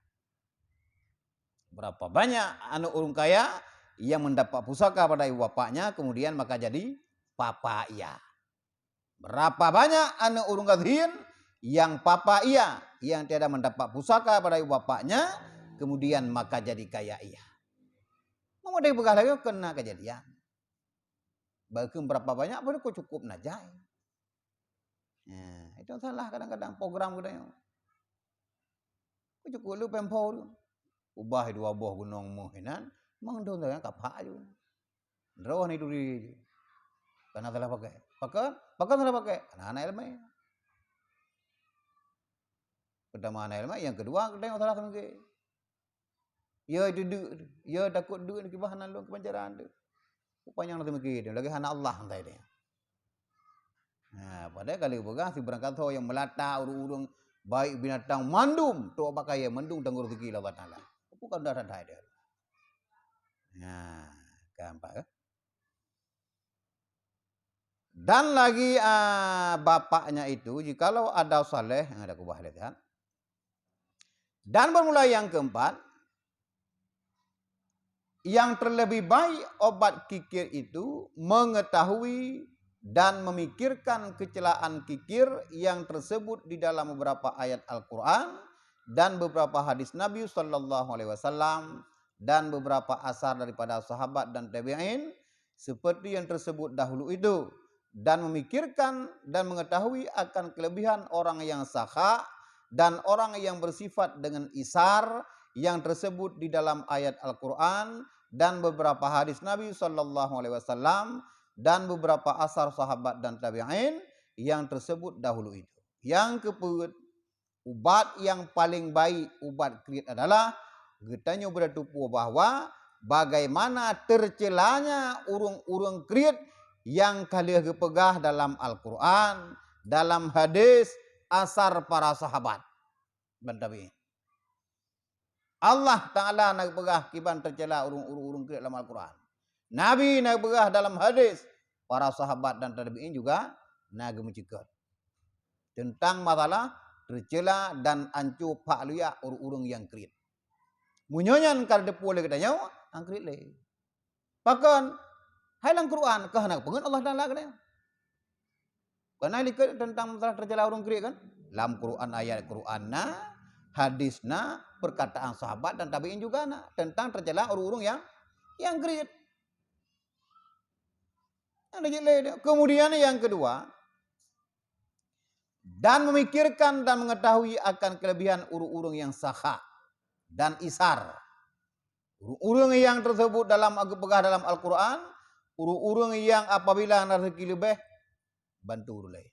Berapa banyak aneuk ureueng kaya yang mendapat pusaka pada ibu bapaknya, kemudian maka jadi papa ia. Berapa banyak aneuk ureueng gasien yang papa ia, yang tiada mendapat pusaka pada ibu bapaknya, kemudian maka jadi kaya ia. Meunyoe tapeugah lagèe nyoe keunan keujadian. Bahkan berapa banyak pun kok cukôp na jai. Nah, itu salah kadang-kadang program geutanyoe. Kok cukôp lé pempho tu. Ubah dua boh gunong moh inan, mandum tanyoe kapak ju. Droe ni duri ju. Kana salah pakai. Pakon? Pakon salah pakai? Kana hana ileumèe. Pertama hana ileumèe, yang kedua geutanyoe salah sangke. Ya itu deuk tu. Ya takot deuk tu kiban hana lôn keubancaran tu. Panyang na teumiki tu, lagèe hana Allah antai dia. Ha, padahai ka lheueh peugah, sibarang kasoe nyang meulata ureueng-ureueng, baik binatang mandum, trok bak kayèe mandum tanggong rezeki lé Allah Taala. Peue ka mudah that-that dia. Nah, keempat, eh. Dan lagi, ah, bapaknya itu, jikalau ada saleh, yang ada kubah lihat, Dan bermula yang keempat, yang terlebih baik obat kikir itu mengetahui dan memikirkan kecelaan kikir yang tersebut di dalam beberapa ayat Al-Quran dan beberapa hadis Nabi sallallahu alaihi wasallam dan beberapa asar daripada sahabat dan tabi'in seperti yang tersebut dahulu itu, dan memikirkan dan mengetahui akan kelebihan orang yang sakha dan orang yang bersifat dengan isar yang tersebut di dalam ayat Al-Quran dan beberapa hadis Nabi sallallahu alaihi wasallam dan beberapa asar sahabat dan tabi'in yang tersebut dahulu itu. Yang keempat, ubat nyang paleng baik ubat kriet adalah geutanyoe beutatupeue bahwa bagaimana teuceulanya ureuëng-ureuëng kriet nyang ka lheueh geupeugah dalam Al-Quran, dalam hadis, asar para sahabat dan tabi'in. Allah Taala na geupeugah kiban teuceula ureuëng-ureuëng kriet lam Al-Quran. Nabi na geupeugah dalam hadis, para sahabat dan tabi'in juga na geumeuceukeut teuntang masalah teuceula dan anco phak luyak ureuëng-ureuëng nyang kriet. Meunyoe nyan ka teupeue lé geutanyoe, han kriet lé. Pakon? Hai lam Quran, kah na peungeut Allah Taala keunoe? Keunoe likot teuntang masalah teuceula ureuëng kriet kan? Lam Quran, ayat Quran na, hadis na, perkataan sahabat dan tabi'in juga na teuntang teuceula ureuëng-ureuëng nyang, nyang kriet. Nyang jeuet lé. Kemudian yang kedua, dan memikirkan dan mengetahui akan kelebihan ureuëng-ureuëng nyang sakha. dan isar. Ureuëng-ureuëng nyang teuseubut dalam, geupeugah dalam Al-Qur'an, ureuëng-ureuëng nyang apabila na rezeki leubeh, bantu ureuëng laén.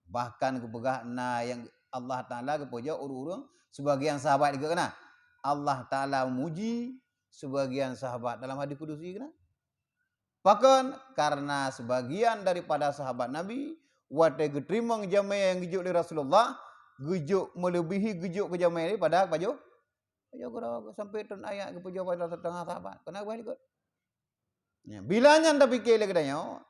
Bahkan geupeugah na nyang Allah Taala geupujoe ureuëng-ureuëng, sebagian sahabat geuh keunan. Allah Taala muji sebagian sahabat dalam hadis kudusi keunan. Pakon? Karena sebagian daripada sahabat Nabi, watée geuteurimong jamé nyang geujok lé Rasulullah, geujok meuleubèhi geujok keu jamé daripada pajoh, pajoh keudroe, sampai treun ayat geupujoe bak sateungoh sahabat. Keunan bah likot. Ya, bila nyan tapike lé geutanyoe,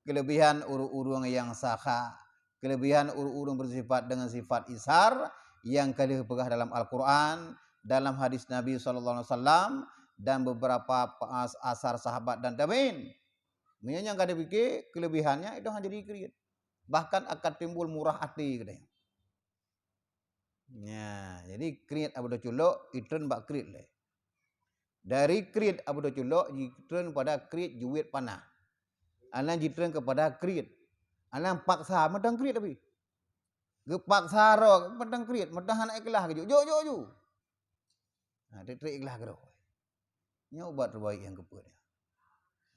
keulebihan ureuëng-ureuëng nyang sakha, keulebihan ureuëng-ureuëng beusifat deungon sifat isar nyang ka lheueh peugah dalam Al-Qur'an, dalam hadis Nabi sallallahu alaihi wasallam, dan beberapa as-, asar sahabat dan tabi'in. Meunyoe nyang ka tapike keulebihannya, itu hana jadi kriet. Bahkan akan timbul murah até geutanyoe. Nya, jadi kriet Abu Dawud Culok, itreun bak kriet lé. Dari kriet Abu Dawud Culok, jitreun pada kriet jeuet panah. Anan jitreun keupada kriet. Anan paksa mantong kriet tapi. Geupaksa roh, mantong kriet, mantong hana ikhlas geujok, jok, jok ju. Ha, trik-trik ikhlas keudroe. Nyoe ubat terbaik nyang keupeuet nyoe.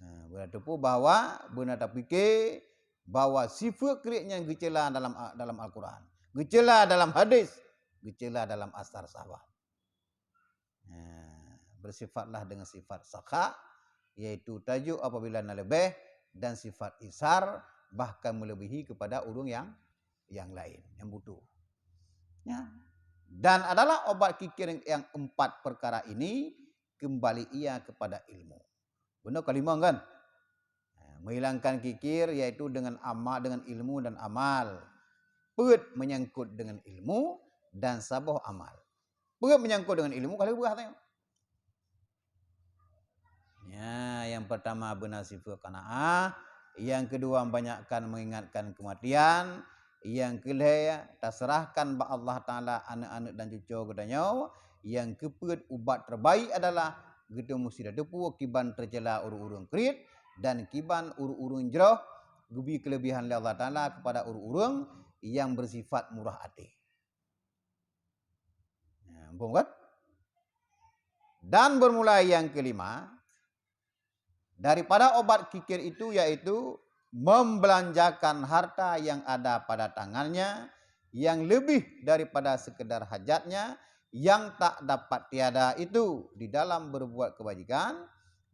Ha, beuna teupeu bahwa, beuna tapike bahwa sifat kriet nyan geucela dalam, dalam Al-Qur'an, geucela dalam hadis, geucela dalam asar sahabat. Ha, beusifatlah dengan sifat sakha, yaitu tajok apabila na leubeh, dan sifat isar, bahkan meuleubèhi keupada ureuëng nyang, nyang laén, nyang butuh. Ya. Dan adalah obat kikir yang empat perkara ini kembali ia kepada ilmu. Beuna kalimong kan? Ha, menghilangkan kikir yaitu dengan ama-, dengan ilmu dan amal. Peuet menyangkut dengan ilmu dan saboh amal. Peuet menyangkut dengan ilmu ka lheueh peugah tanyoe. Ya, yang pertama beuna sifat qanaah, yang kedua banyakkan mengingatkan kematian, yang keulhèe taseurahkan bak Allah Taala aneuk-aneuk dan cucoe geutanyoe, yang keupeuet ubat terbaik adalah geutanyoe musti tateupeue kiban teucela ureuëng-ureuëng kriet dan kiban ureuëng-ureuëng jroh geubri keulebihan lé Allah Taala keupada ureuëng-ureuëng nyang beusifat murah até. Ya, muphom kan? Dan bermula yang kelima, daripada obat kikir itu, yaitu membelanjakan harta yang ada pada tangannya yang lebih daripada sekedar hajatnya yang tak dapat tiada itu di dalam berbuat kebajikan,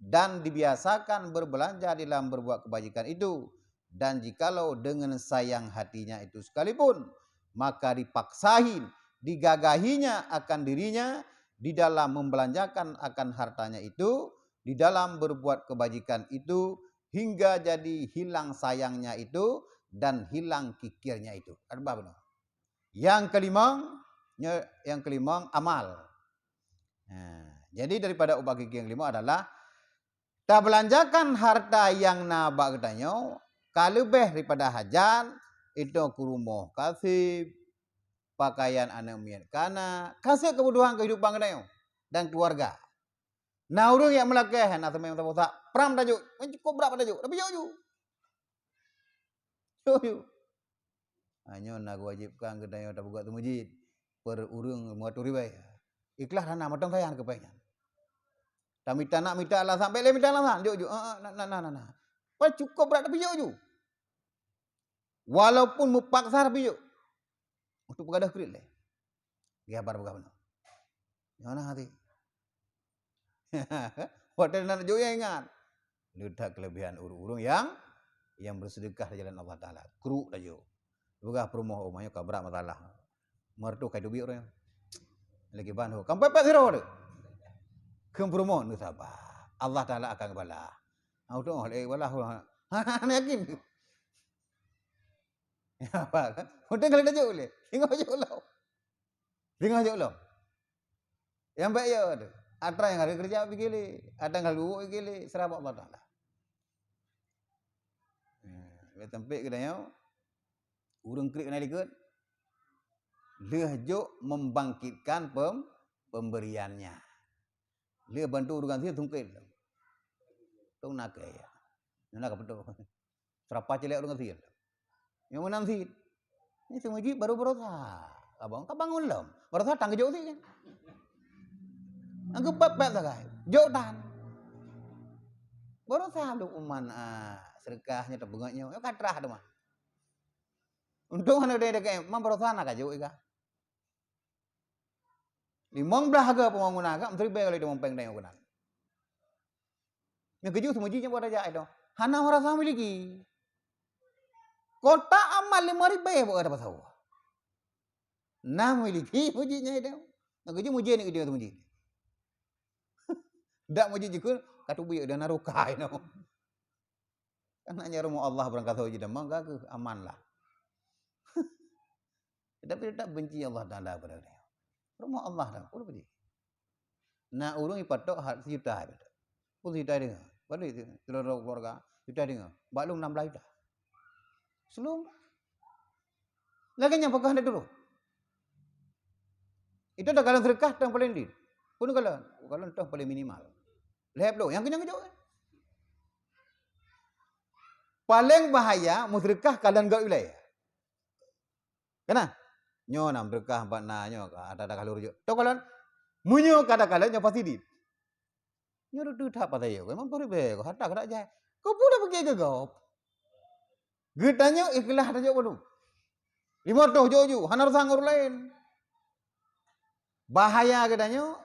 dan dibiasakan berbelanja di dalam berbuat kebajikan itu, dan jikalau dengan sayang hatinya itu sekalipun, maka dipaksahi, digagahinya akan dirinya di dalam membelanjakan akan hartanya itu, di dalam berbuat kebajikan itu, hingga jadi hilang sayangnya itu dan hilang kikirnya itu. Arba beuna. Yang kelima, nya-, yang kelima amal. Nah, jadi daripada ubat kikir yang kelima adalah tabelanjakan harta nyang na bak geutanyoe ka leubeh daripada hajat, itu keu rumoh ka seb, pakaian aneuk miet ka na, ka seb keubutuhan keuhidupan geutanyoe dan keluarga. Na ureuëng nyang meulakèe, na seumè meusaboh sak, pram tajok, cukôp brat tajok, tapi jok ju. Jok ju. Ha, nyoe na geuwajibkan geutanyoe tapeugöt teumeujid per ureuëng lima ratus ribèe. Ikhlas hana mantong sajan keu pèng nyan. Tamita nak mita alasan, bèk lé mita alasan, jok ju. Ah, ah, na, na, na, na, na. Padahai cukôp brat tapi jok ju. Walaupun meupaksa tapi jok. Untuk peugadôh kriet lé. Geuhaba peugah bunoe. Nyoe na hati. Watèe na jok nyang ingat. Le that keulebihan ureuëng-ureuëng nyang, nyang beuseudeukah di jalan Allah Taala. Kruek tajok. Peugah peurumoh, oh, meunyoe ka brat masalah. Meureutoh ka teubiet ureuëng. Lagi ban ho. Kam pepet sidroe tu. Kheun peurumoh, neusaba. Allah Taala akan geubalah. Hana tu'oh lé geubalah. Hana yakin. Apa kan? Udeh kali tajok lé. Singoh jok lom. Singoh jok lom. Nyang bèk yo tu. Atra nyang harôh keureuja pike lé, atra nyang harôh geuwoe pike lé, seurah bak Allah Taala. Nah, lé teumpék geutanyoe, ureuëng kriet keunan likot, lheueh jok membangkitkan pem-, pemberiannya. Lheueh bantu ureuëng gasien tungkét. Tong nakèe ya. Nyoe na ka peutoh. Seurapa célék ureuëng gasien. Nyang meunan cit. Nyoe si Mujib baru baroesa. Abang ka bangun lom. Baroesa tang geujok cit kan. Nyang geupép-pép sagai. Jok tan. Baroesa lôn uman, ah, seudeukah nyoe teupeungeut nyoe. Nyoe ka trah teuma. Untông hana deh-deh keu man baroesa na ka jok iga. Limong blaih hareuga pembangunan ka, meusiribèe kali limong pèng tanyoe keunan. Nyang keujeuet seumeujih nyang buat tajak itu. Hana rasa miliki. Kotak amal lima ribèe buat kata pasal. Na miliki mujih nyang itu. Nyang keujeuet mujih ni keujeuet seumeujih. Dak mujih jikun, ka teubiet dan naroka itu. Karena nyan rumoh Allah barangkasoe jidamong ka keuh aman lah. Tapi tetap benci Allah Taala pada dia. Rumoh Allah dah, peue lagèe? Na ureueng ipatok hat sejuta ipatok. Pun sejuta deungoe. Padahai sidroe keluarga, juta deungoe. Bak lôn enam belas juta. Selum. Lagèe nyan pakon hana turun. Itu dah kalau seudeukah teuh paling di. Pun kalau, kalau teuh paling minimal. Lhèe ploh, nyang keunyan keujok kan? Paling bahaya meuseudeukah kalon gèt wilayah. Kana? Nyoe na meuseudeukah bak na nyoe ka ata takalon jok. Toh kalon, meunyoe ka takalon nyoe pasti di. Nyoe reuteuh that patai yo, memang peureubèe ko harta keudak jai. Ko peue dak pike keu gob? Geutanyoe ikhlas tajok padum. Lima reutôh jok ju, hana rasa ngon ureueng laén. Bahaya geutanyoe,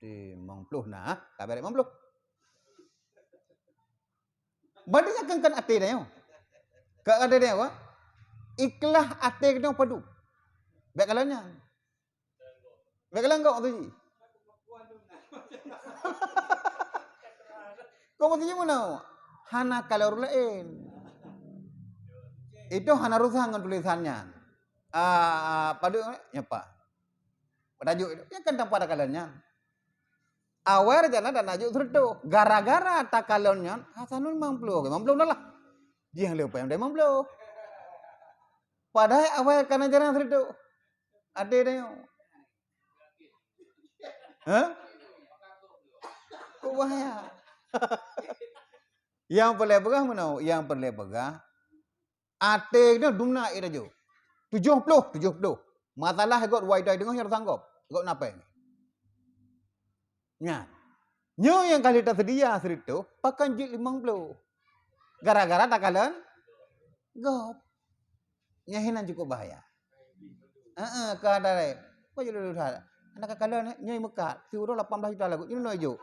di limong ploh na, ka bèrèh limong ploh. Berarti nyan kan, kan até tanyoe. Ka até tanyoe, ikhlas até geutanyoe padum. Bèk kalon nyan. Bèk kalon gok tu ji. Kau mesti meunoe. Hana kalon ureueng laén. Itu hana urusan ngon tulisan nyan. Ah, padum, eh, nyoe pat. Tajuk itu. Nyan kan tanpa takalon nyan. Awai rencana dan tajuk seureutôh. Gara-gara takalon nyan, Hasanul limong ploh. Limong ploh dah lah. Jih leupah limong ploh. Padahai awai kana jarang seureutôh. Até tanyoe. Hah? Kok bahaya? Nyang peureulèe peugah meunoe, nyang peureulèe peugah, até nyoe dumna ie tajok. Tujoh ploh, tujoh ploh. Masalah gok dua juta deungoe nyang sanggob. Gok na pèng. Nyan. Nyoe nyang ka lheueh taseudia seureutôh, pakon jeuet limong ploh. Gara-gara takalon gob. Nyan hinan cukup bahaya. Heeh, ka ada laén. Kok jeuet lôn that? Hana ka kalon, eh? Nyoe meukat. Siuroe lapan belas juta lagu. Nyoe jok.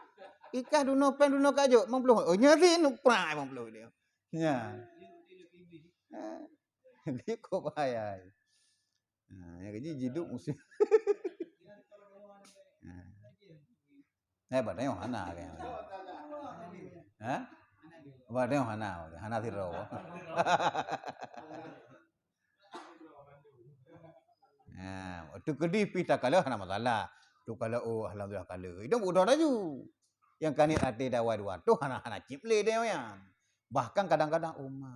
Ikhlas dunoe pèng dunoe ka jok, limong ploh. Oh, nyoe si nuk prak limong ploh dia. Nyan. Ha. Jadi kok bahaya. Ha, nyang keujih jiduek musim. Ha. Eh, bak tanyoe hana kan. Ha? Bak tanyoe hana, hana sidroe. Ha, teukeudi pih takalon hana masalah. Takalon, oh, alhamdulillah kalon. Itu budoe laju. Nyang ka niet até dawai dua ratus hana, hana cit lé tanyoe nyan. Bahkan kadang-kadang, oh ma.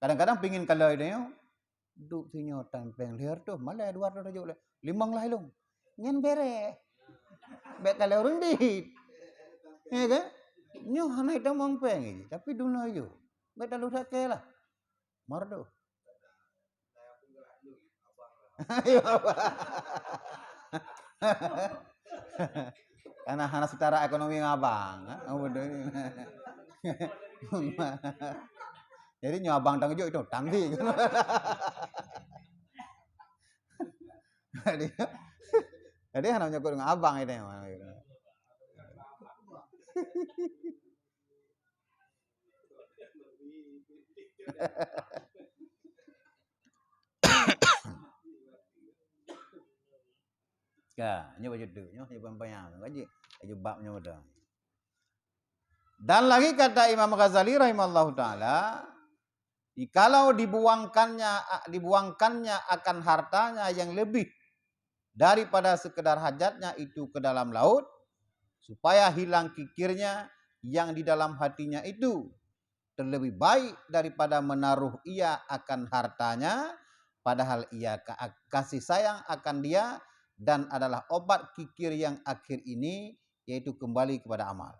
Kadang-kadang pingin kalon tanyoe, duek sinyoe tan pèng lhèe reutôh, malèe dua reutôh tajok lé. Limong lah ilong. Nyan bèrèh. Bèk kalon ureueng dit. Ya kan? Nyoe hana itamong pèng, tapi dunoe jok. Bèk talu that kèe lah. Mardo. Ayo, abang. Karena hana setara ekonomi ngon abang, ha? Oh, betul. Jadi nyoe abang tanggung jawab itu, tangsi. Jadi, jadi hana menyangkut dengan abang itu. Ka, nyoe baju tu, nyoe, nyoe panyang-panyang. Laju, laju bab nyoe dah. Dan lagi kata Imam Ghazali rahimahullahu taala, jikalau dibuangkannya, dibuangkannya akan hartanya yang lebih daripada sekedar hajatnya itu ke dalam laut, supaya hilang kikirnya yang di dalam hatinya itu, terlebih baik daripada menaruh ia akan hartanya, padahal ia ka-, kasih sayang akan dia dan adalah obat kikir yang akhir ini, yaitu kembali kepada amal.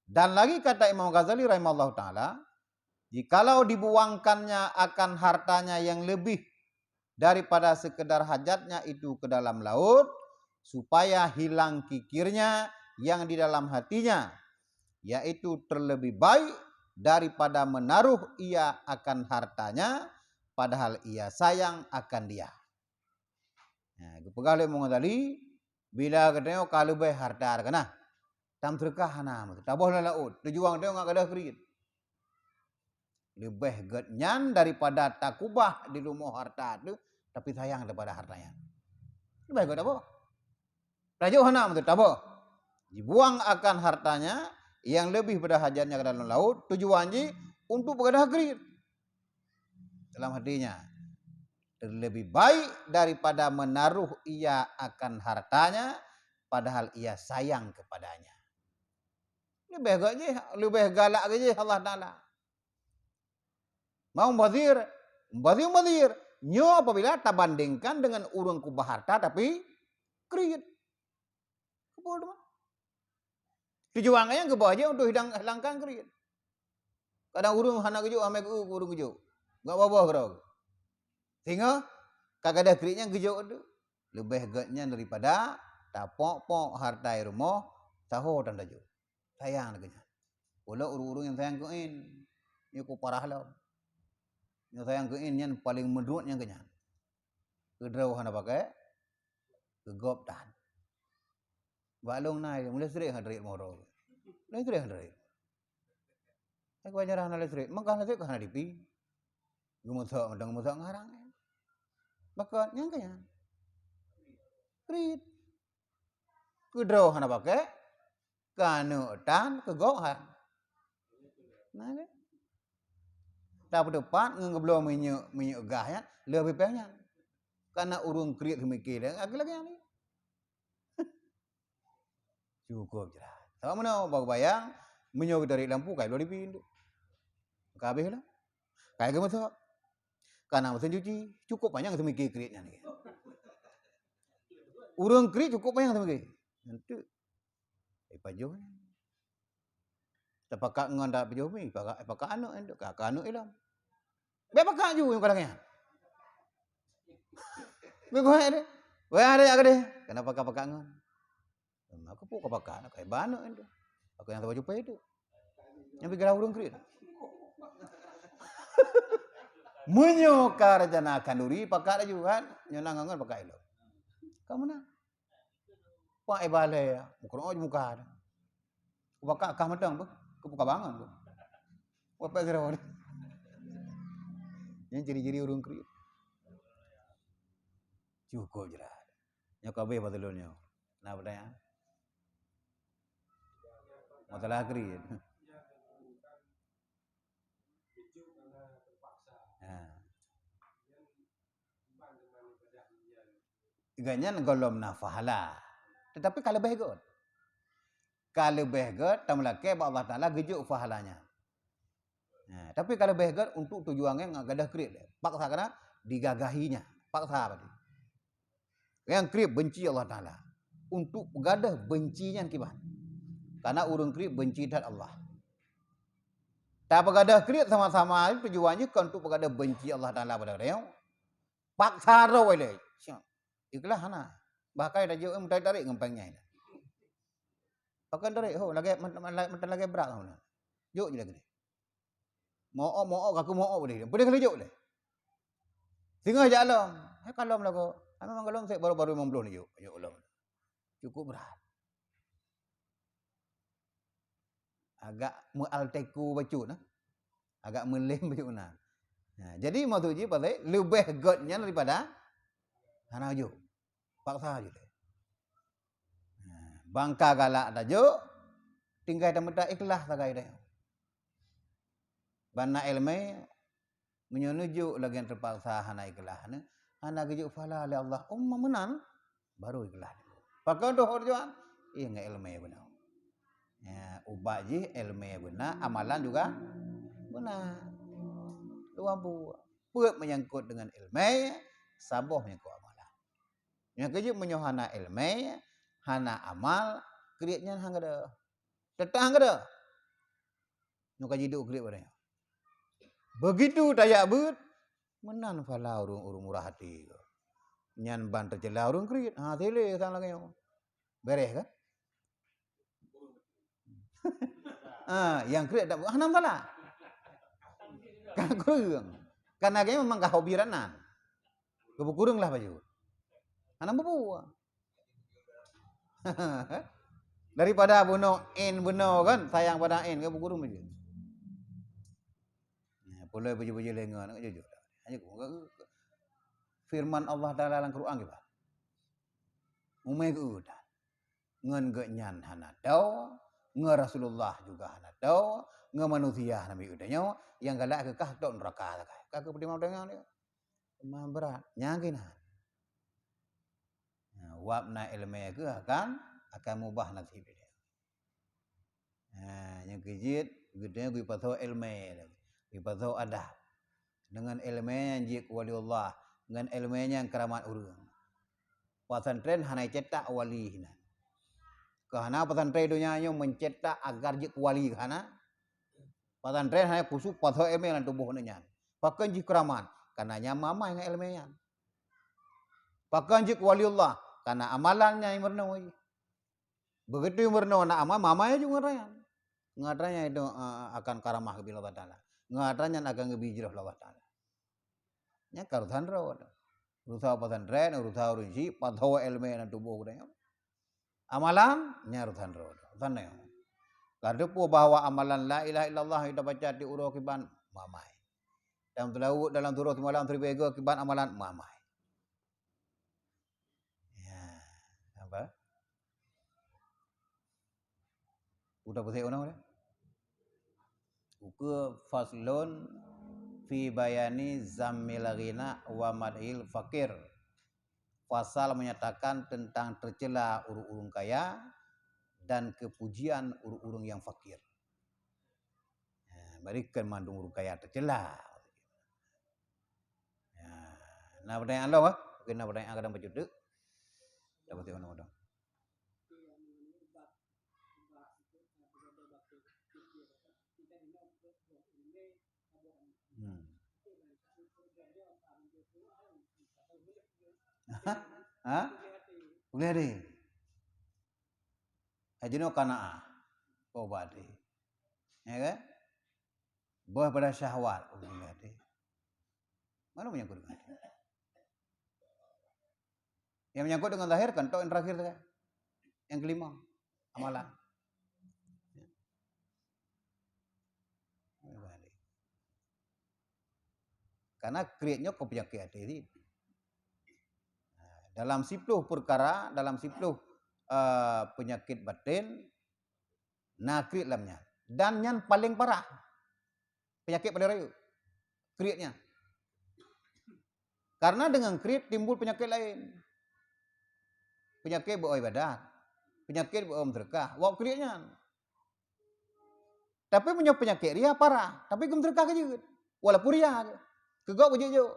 Dan lagi kata Imam Ghazali rahimahullahu taala, jikalau dibuangkannya akan hartanya yang lebih daripada sekedar hajatnya itu ke dalam laut, supaya hilang kikirnya yang di dalam hatinya, yaitu terlebih baik daripada menaruh ia akan hartanya, padahal ia sayang akan dia. Nah, geupeugah lé Imam Ghazali, bila geutanyoe ka leubeh harta teuh ka na, tam seudeukah hana meuteuk, taboh lam laôt, tujuan geutanyoe ngat gadôh kriet. Leubeh gét nyan daripada takubah di rumoh harta teuh, tapi sayang daripada harta nyan. Leubeh gét taboh. Tajok hana meuteuk taboh. Jibuang akan hartanya yang lebih pada hajatnya ke dalam laôt, tujuan jih untuk peugadôh kriet. Dalam hatinya, terlebih baik daripada menaruh ia akan hartanya, padahal ia sayang kepadanya. Leubeh gét jih, leubeh galak gét jih Allah Taala. Mau mubazir, mubazir, mubazir. Nyoe apabila tabandingkan dengan ureuëng kubah harta tapi kriet. Keupeue teuma? Tujuan nyang geuboh jih untuk hidang, hilangkan kriet. Kadang ureuëng hana geujok, amai geu ureuëng geujok. Gak babah keudroe. Sehingga ka gadôh kriet nyan geujok tu. Leubeh gét nyan daripada tapok-pok harta i rumoh, saho tan tajok. Sayang lagée nyan. Ulôn ureuëng-ureuëng nyang sayang keu in, nyoe keu parah lom. Nyang sayang keu in nyan paleng meudruet nyang keu nyan. Keudroe hana pakai, keugop tan. Bak lôn na, listrik hana rit moto. Listrik hana rit. Aku nyerah na listrik, maka listrik hana dipi. Geumeusak mantong geumeusak ngarang. Maka nyang keu nyan. Rit. Keudroe hana pakai, keu aneuk tan, keu gob han. Nah, kan? Tapeuteupat ngon geubloe minyeuk, minyeuk gah nyan, lheueh pipéng nyan. Kana ureuëng kriet seumiké lé, lagée-lagée nyan. Cukup jrat. Sama meunoe, bak bayang, meunyoe geutarék lampu, kai bloe dipi tu. Ka habéh lah. Kai geumeusak. Kana mesin cuci, cukup panyang seumiké kriet nyan. Ureuëng kriet cukup panyang seumiké. Nyan tu. Eh, pajoh nyan. Tapakat ngon dak pajoh mi, pakat, pakat aneuk nyan, ka, ka aneuk ilom. Bèk pakat ju nyang kadang nyan. Bèk goe deh. Weh, ada jak keudeh. Kenapa ka pakat ngon? Aku pun ka pakat, nak kai ba aneuk nyan tu. Aku nyang saboh cupée tu. Nyang pikiran ureuëng kriet. Meunyoe ka rencana khanduri, pakat laju kan. Nyoe na ngon-ngon pakat ilom. Ka meunan. Pak ibalai, meukeureueng muka dah. Pakat kah mantong beuh, keu buka bangon beuh. Wah, pek sidroe. Nyan ciri-ciri ureuëng kriet. Cukup jrat. Nyoe ka habéh bak ulôn nyoe. Na peutanyaan? Masalah kriet. Ha. Gobnyan gohlom na pahala. Tetapi ka leubeh gét. Ka leubeh gét, tameulakée bak Allah Taala geujok pahala nyan. Nah, tapi ka leubeh gét untuk tujuan nyang gadôh kriet. Paksa kana digagahi nyan. Paksa berarti. Nyang kriet benci Allah Taala. Untuk peugadôh benci nyan kiban. Karena ureuëng kriet benci that Allah. Tapeugadôh kriet sama-sama tujuan jih kon untuk peugadôh benci Allah Taala pada geutanyoe. Paksa droe lé. Ikhlas hana. Bahkan tajok, eh, meutarek-tarek ngon péng nyan. Pakon tarek, ho, lagée, meutan lagée brat ho. Jok je lagée. Mook, mook, kaku mook boleh. Boleh kali jok lé. Singoh jak lom. Hai kalom lagoe. Hai memang kalom sek baru-baru limong ploh ni jok. Jok lom. Cukup brat. Agak meu-alteku bacut nah. Agak meulém bacut nah. Nah, jadi maksud jih pasal leubeh gét nyan daripada hana jok. Paksa jok. Nah, bangka galak tajok, tinggai tameuta ikhlas sagai deh. Bana ilmu Meunyoe neujok lagée terpaksa hana ikhlas, hana geujok pahala lé Allah, ummah meunan, baru ikhlas. Pakon toh tujuan? Ih, ngon iéleumé beuna. Ya, ubat jih iéleumé beuna, amalan juga beuna. Dua buah. Peuet menyangkut dengan iéleumé, saboh menyangkut amalan. Nyang keujeuet meunyoe hana iéleumé, hana amal, kriet nyan han gadôh. Teutap han gadôh. Nyoe ka jiduek kriet baroe nyoe. Begitu tajak beuet, meunan pahala ureuëng-ureuëng murah até. Nyan ban teucela ureuëng kriet. Ha, tele sang lagée nyoe. Beres kan? Ha, nyang kriet tak hana masalah. Kan kureueng. Kan lagée memang ka hobi ranan. Keubeureueng lah baju. Hana bubu. Daripada bunoe in bunoe kan, sayang pada in kan, bukuru meujeuet. Nah, pulai baju-baju lengan, jujur. Hanya ku-, firman Allah Taala lam Quran kiban. Umai geuudah. Ngon geuh nyan hana tao, ngon Rasulullah juga hana tao, ngon manusia Nabi udah nyoe, nyang galak keu kah tok neraka sagai. Ka keu peudimang dengan dia. Teuma brat. Nyang keunan. Nah, wab na iéleumé kheueh akan, akan mubah nasib dia. Nah, nyang keujeuet, geutanyoe geupasoe iéleumé, geupasoe adab. Deungon iéleumé nyang jeuet keu waliullah, ngon iéleumé nyang keuramat ureuëng. Pesantren hana cetak wali hinan. Keu hana pesantren donya nyoe mencetak agar jeuet keu wali keu hana. Pesantren hana khusus pasoe iéleumé lam tuboh nyan. Pakon jih keuramat, karena nyan mamai ngon iéleumé nyan. Pakon jeuet keu waliullah, karena amalan nyan meurunoe jih. Begitu meurunoe na amal, mamai jih ngon atra nyan. Ngon atra nyan itu, eh, akan karamah geubri Allah Taala. Ngon atra nyan akan geubri jroh Allah Taala. Nyan ka urusan droe. Urusan pesantren, urusan ureuëng syik, pasoe iéleumé lam tuboh geutanyoe. Amalan, nyan urusan droe. Urusan nyoe. Ka teupeue bahwa amalan la ilaha illallah nyang tabaca tiep uroe kiban mamai. Dan teulaweuet dalam turoh simalam siribée goe kiban amalan mamai. Ya, apa? Udah pusing orang udah? Ukeue faslun fi bayani zammil ghina wa madhil fakir. Pasal menyatakan tentang tercela ureuëng-ureuëng kaya dan kepujian ureuëng-ureuëng yang fakir. Ha, bari kan mandum ureuëng kaya tercela. Ya, na pertanyaan lom, ah? Mungkin na pertanyaan kadang bacut tu. Dapat tengok nama dong. Hmm. Ha? Boleh ada. Ajinoe kanaah. Oh, berarti. Ya kan? Boh pada syahwat. Oh, boleh ada. Mana menyangkut dengan hati? Yang menyangkut dengan zahir kan tok yang terakhir tu kan. Yang kelima, amalan. Karena kriet nyoe keu penyakit até cit. Dalam siploh peukara, dalam siploh, eh, penyakit batin, na kriet lam nyan. Dan nyan paleng parah. Penyakit paleng rayeuk. Kriet nyan. Karena dengan kriet timbul penyakit lain. Penyakit beu ibadat. Penyakit beu meuseudeukah. Wak kriet nyan. Tapi meunyoe penyakit ria parah, tapi geumeuseudeukah keu jeuet. Walaupun ria, keu gob beujeuet-jeuet.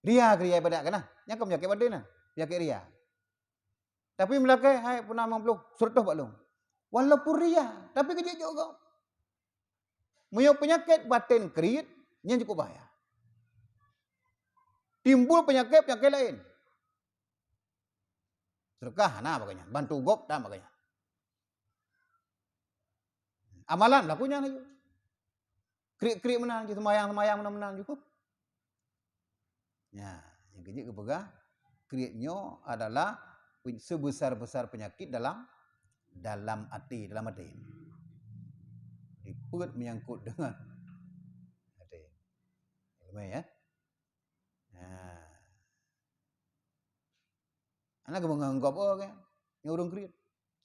Ria keu ria ibadat keunan. Nyan keu penyakit batin nyan. Penyakit ria. Tapi meulakée hai puna limong ploh, seratus bak lôn. Walaupun ria, tapi keu jeuet-jeuet gob. Meunyoe penyakit batin kriet, nyan cukup bahaya. Timbul penyakit-penyakit lain. Seudeukah na bak nyan, bantu gob dan bak nyan. Amalan laku nyan laju. Kriet-kriet meunan laju, seumayang-seumayang meunan-meunan laju. Ya, nyang keu jeuet geupeugah, kriet nyoe adalah seubesar-besar peunyakét dalam, dalam até, dalam até. Dipeuet menyangkut dengan até. Ramai, ya? Nah. Hana geumeunganggab, oh, kan? Nyoe ureuëng kriet.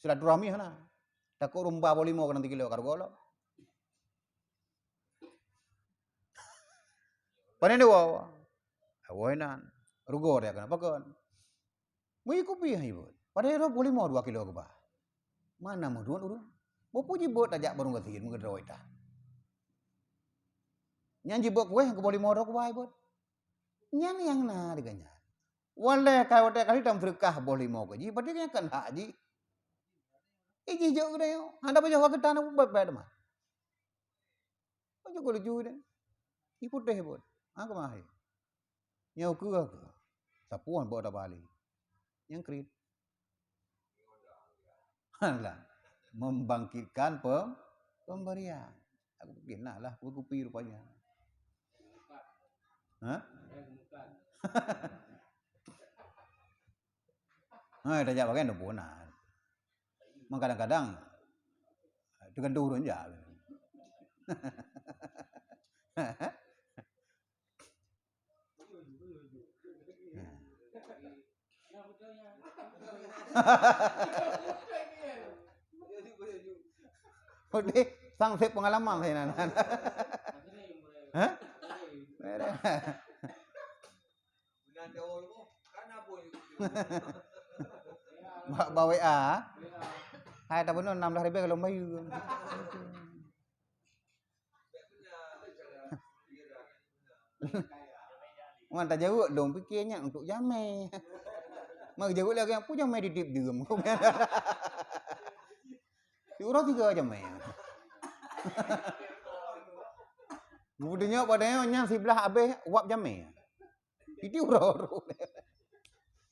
Silaturahmi hana. Takot ureuëng ba boh limo keunan tikilo ka rugoe lom. Pane dua. Awai nan. Rugoe dia keunan pakon. Meuiku pih hai buet. Padahai roh boh limo dua kilo geuba. Mana meuduek ureuëng? Boh puji buet tajak barong gasien meugeudroe ita. Nyan jibuet kueh keu boh limo droe kubai buet. Nyan nyang na di geuhnyan. Walai kai watée kali tam seudeukah boh limo keu jih, padahai nyan kan hak jih. Ih, jih jok geude nyoe. Hana pajoh ka keutan aku bet-bet mah. Pajoh ku lucu deh. Ih, putéh buet. Ha, keumah hai. Nyoe keu aku. Sapeue bak tabali. Nyang kriet. Alah, membangkitkan pe-, pemberian. Aku pikir nak lah kupi rupanya. Ha? Ha, tajak bagian tu pun nah. Memang kadang-kadang tergantung urang je. Udeh, sang sép pengalaman saya nan. Hah? Bak, bak W A. Hai, tapeunong enam belas ribu kalau bayu. Wan tajaweueb dong pikir nyan untuk jamé. Mak jaweueb lagi apa jamé di dip diem. Di urang tiga jamé. Bubunya padahal nyan siblah habéh wab jamé. Itu urang-urang.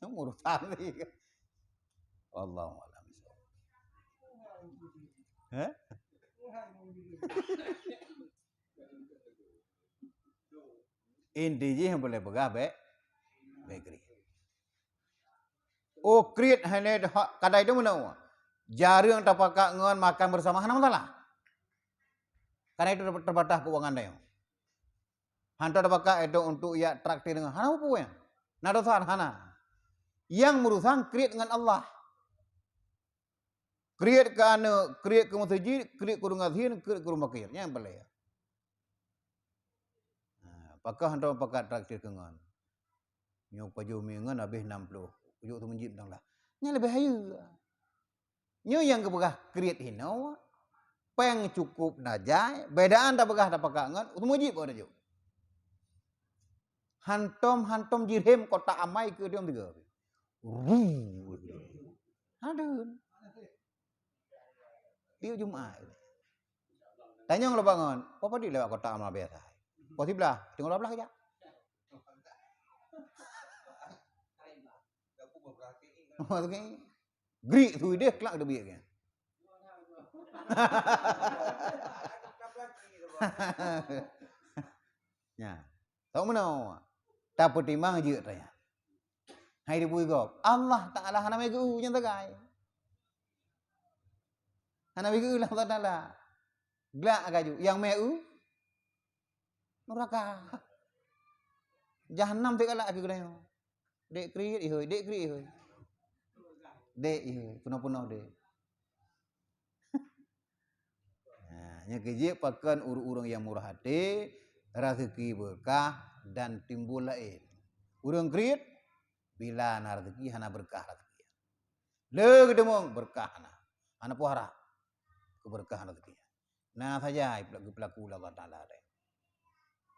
Nang urusan ni. Allahu a'lam. Hah? Inti jih nyang boleh peugah bèk, bèk kriet. Oh, kriet hana kadai tu meunoe. Jareueng tapakat ngon makan bersama hana masalah. Karena itu terbatas keuangan dayong. Hantom tapakat itu untuk jak traktir deungon hana peue-peue. Na dosa hana. Nyang meurusan kriet ngon Allah. Kriet keu aneuk, kriet keu meuseujid, kriet keu ureueng gasien, kriet keu ureueng fakir. Nyan paléh. Nah, pakon hantom pakat traktir keu ngon. Nyoe pajoh mi ngon habéh nam ploh. Kujok seumeujid mantong lah. Nyan leubeh hayeue. Nyoe nyang geupeugah kriet hinoe. Péng cukôp na jai, bedaan tapeugah tapakat ngon seumeujid bak tajok. Hantom-hantom jirhem kotak amai keu diam tiga. Ru. Aduh. Tiep Jumat. Tanyong lôn bangon, "Peue padum lewat kotak amal biasa?" "Poh siblaih, teungoh dua blaih kejak." Grik tu ideh kelak teubiet ke. Nya. Tahu meunoe. Tapeutimang jeuet raya. Hai dibui gob. Allah Taala hana mé geu nyang sagai. Hana mé geu Allah Taala. Glak laju. Nyang mé eu neraka. Jahanam teugalak lagi geutanyoe. Dek kriet ihoi, dek kriet ihoi. Dek ihoi, peunoh-peunoh dek. Nah, nyang keujeuet pakon ureueng-ureueng nyang murah até, raseuki beureukat dan timbul laén. Ureueng kriet, bila na raseuki hana beureukat raseuki. Le geudeungoe beureukat hana. Hana peue harab keu beureukat raseuki. Na saja geupeulaku lé Allah Taala deh.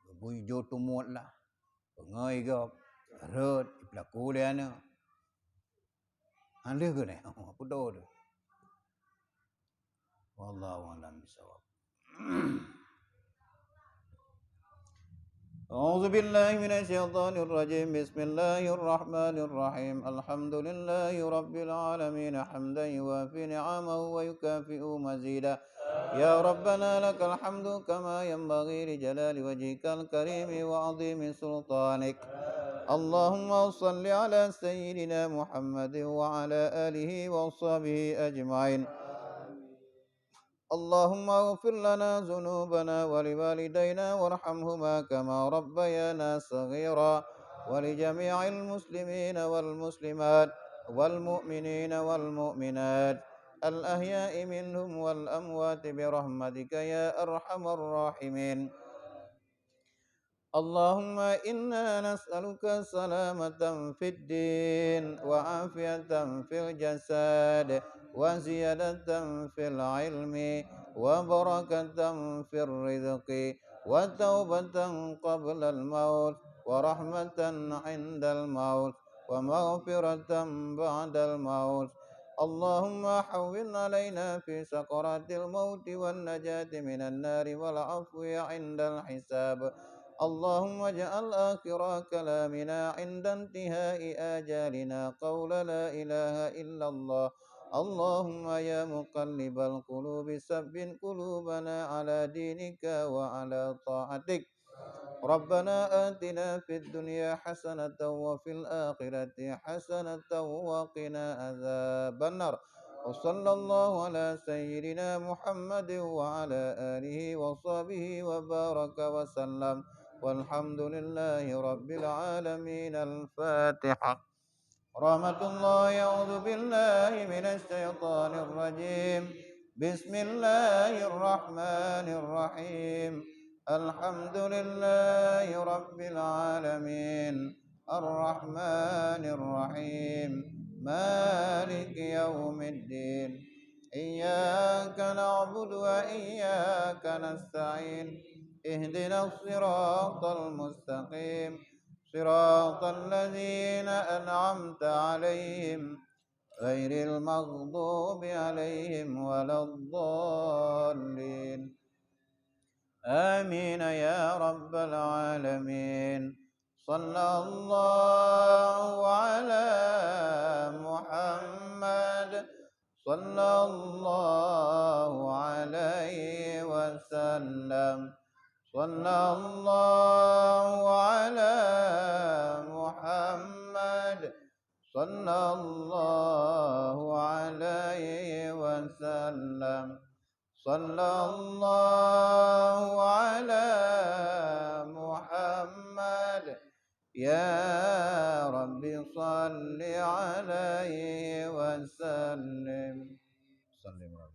Geubui jo teumuet lah. Peungui gob, rhot, ipeulaku lé aneuk. Han lheueh geunéh, peudô teuh. Wallahu a'lam bishawab. أعوذ بالله من الشيطان الرجيم. بسم الله الرحمن الرحيم. الحمد لله رب العالمين، حمدا يوافي نعمه ويكافئ مزيده. يا ربنا لك الحمد كما ينبغي لجلال وجهك الكريم وعظيم سلطانك. اللهم صل على سيدنا محمد وعلى آله وصحبه أجمعين. اللهم اغفر لنا ذنوبنا ولوالدينا وارحمهما كما ربيانا صغيرا، ولجميع المسلمين والمسلمات والمؤمنين والمؤمنات الأحياء منهم والأموات برحمتك يا أرحم الراحمين. اللهم إنا نسألك سلامة في الدين وعافية في الجسد وزيادة في العلم وبركة في الرزق وتوبة قبل الموت ورحمة عند الموت ومغفرة بعد الموت. اللهم هون علينا في سكرات الموت والنجاة من النار والعفو عند الحساب. اللهم اجعل آخر كلامنا عند انتهاء آجالنا قول لا إله إلا الله. اللهم يا مقلب القلوب ثبت قلوبنا على دينك وعلى طاعتك. ربنا آتنا في الدنيا حسنة وفي الآخرة حسنة وقنا عذاب النار. وصلى الله على سيدنا محمد وعلى آله وصحبه وبارك وسلم. والحمد لله رب العالمين. الفاتحة. رحمة الله، أعوذ بالله من الشيطان الرجيم. بسم الله الرحمن الرحيم. الحمد لله رب العالمين. الرحمن الرحيم. مالك يوم الدين. إياك نعبد وإياك نستعين. اهدنا الصراط المستقيم. صراط الذين أنعمت عليهم غير المغضوب عليهم ولا الضالين. آمين يا رب العالمين. صلى الله على محمد. صلى الله عليه وسلم. صلى الله على محمد. صلى الله عليه وسلم. صلى الله على محمد. يا رب صل عليه وسلم. سلم.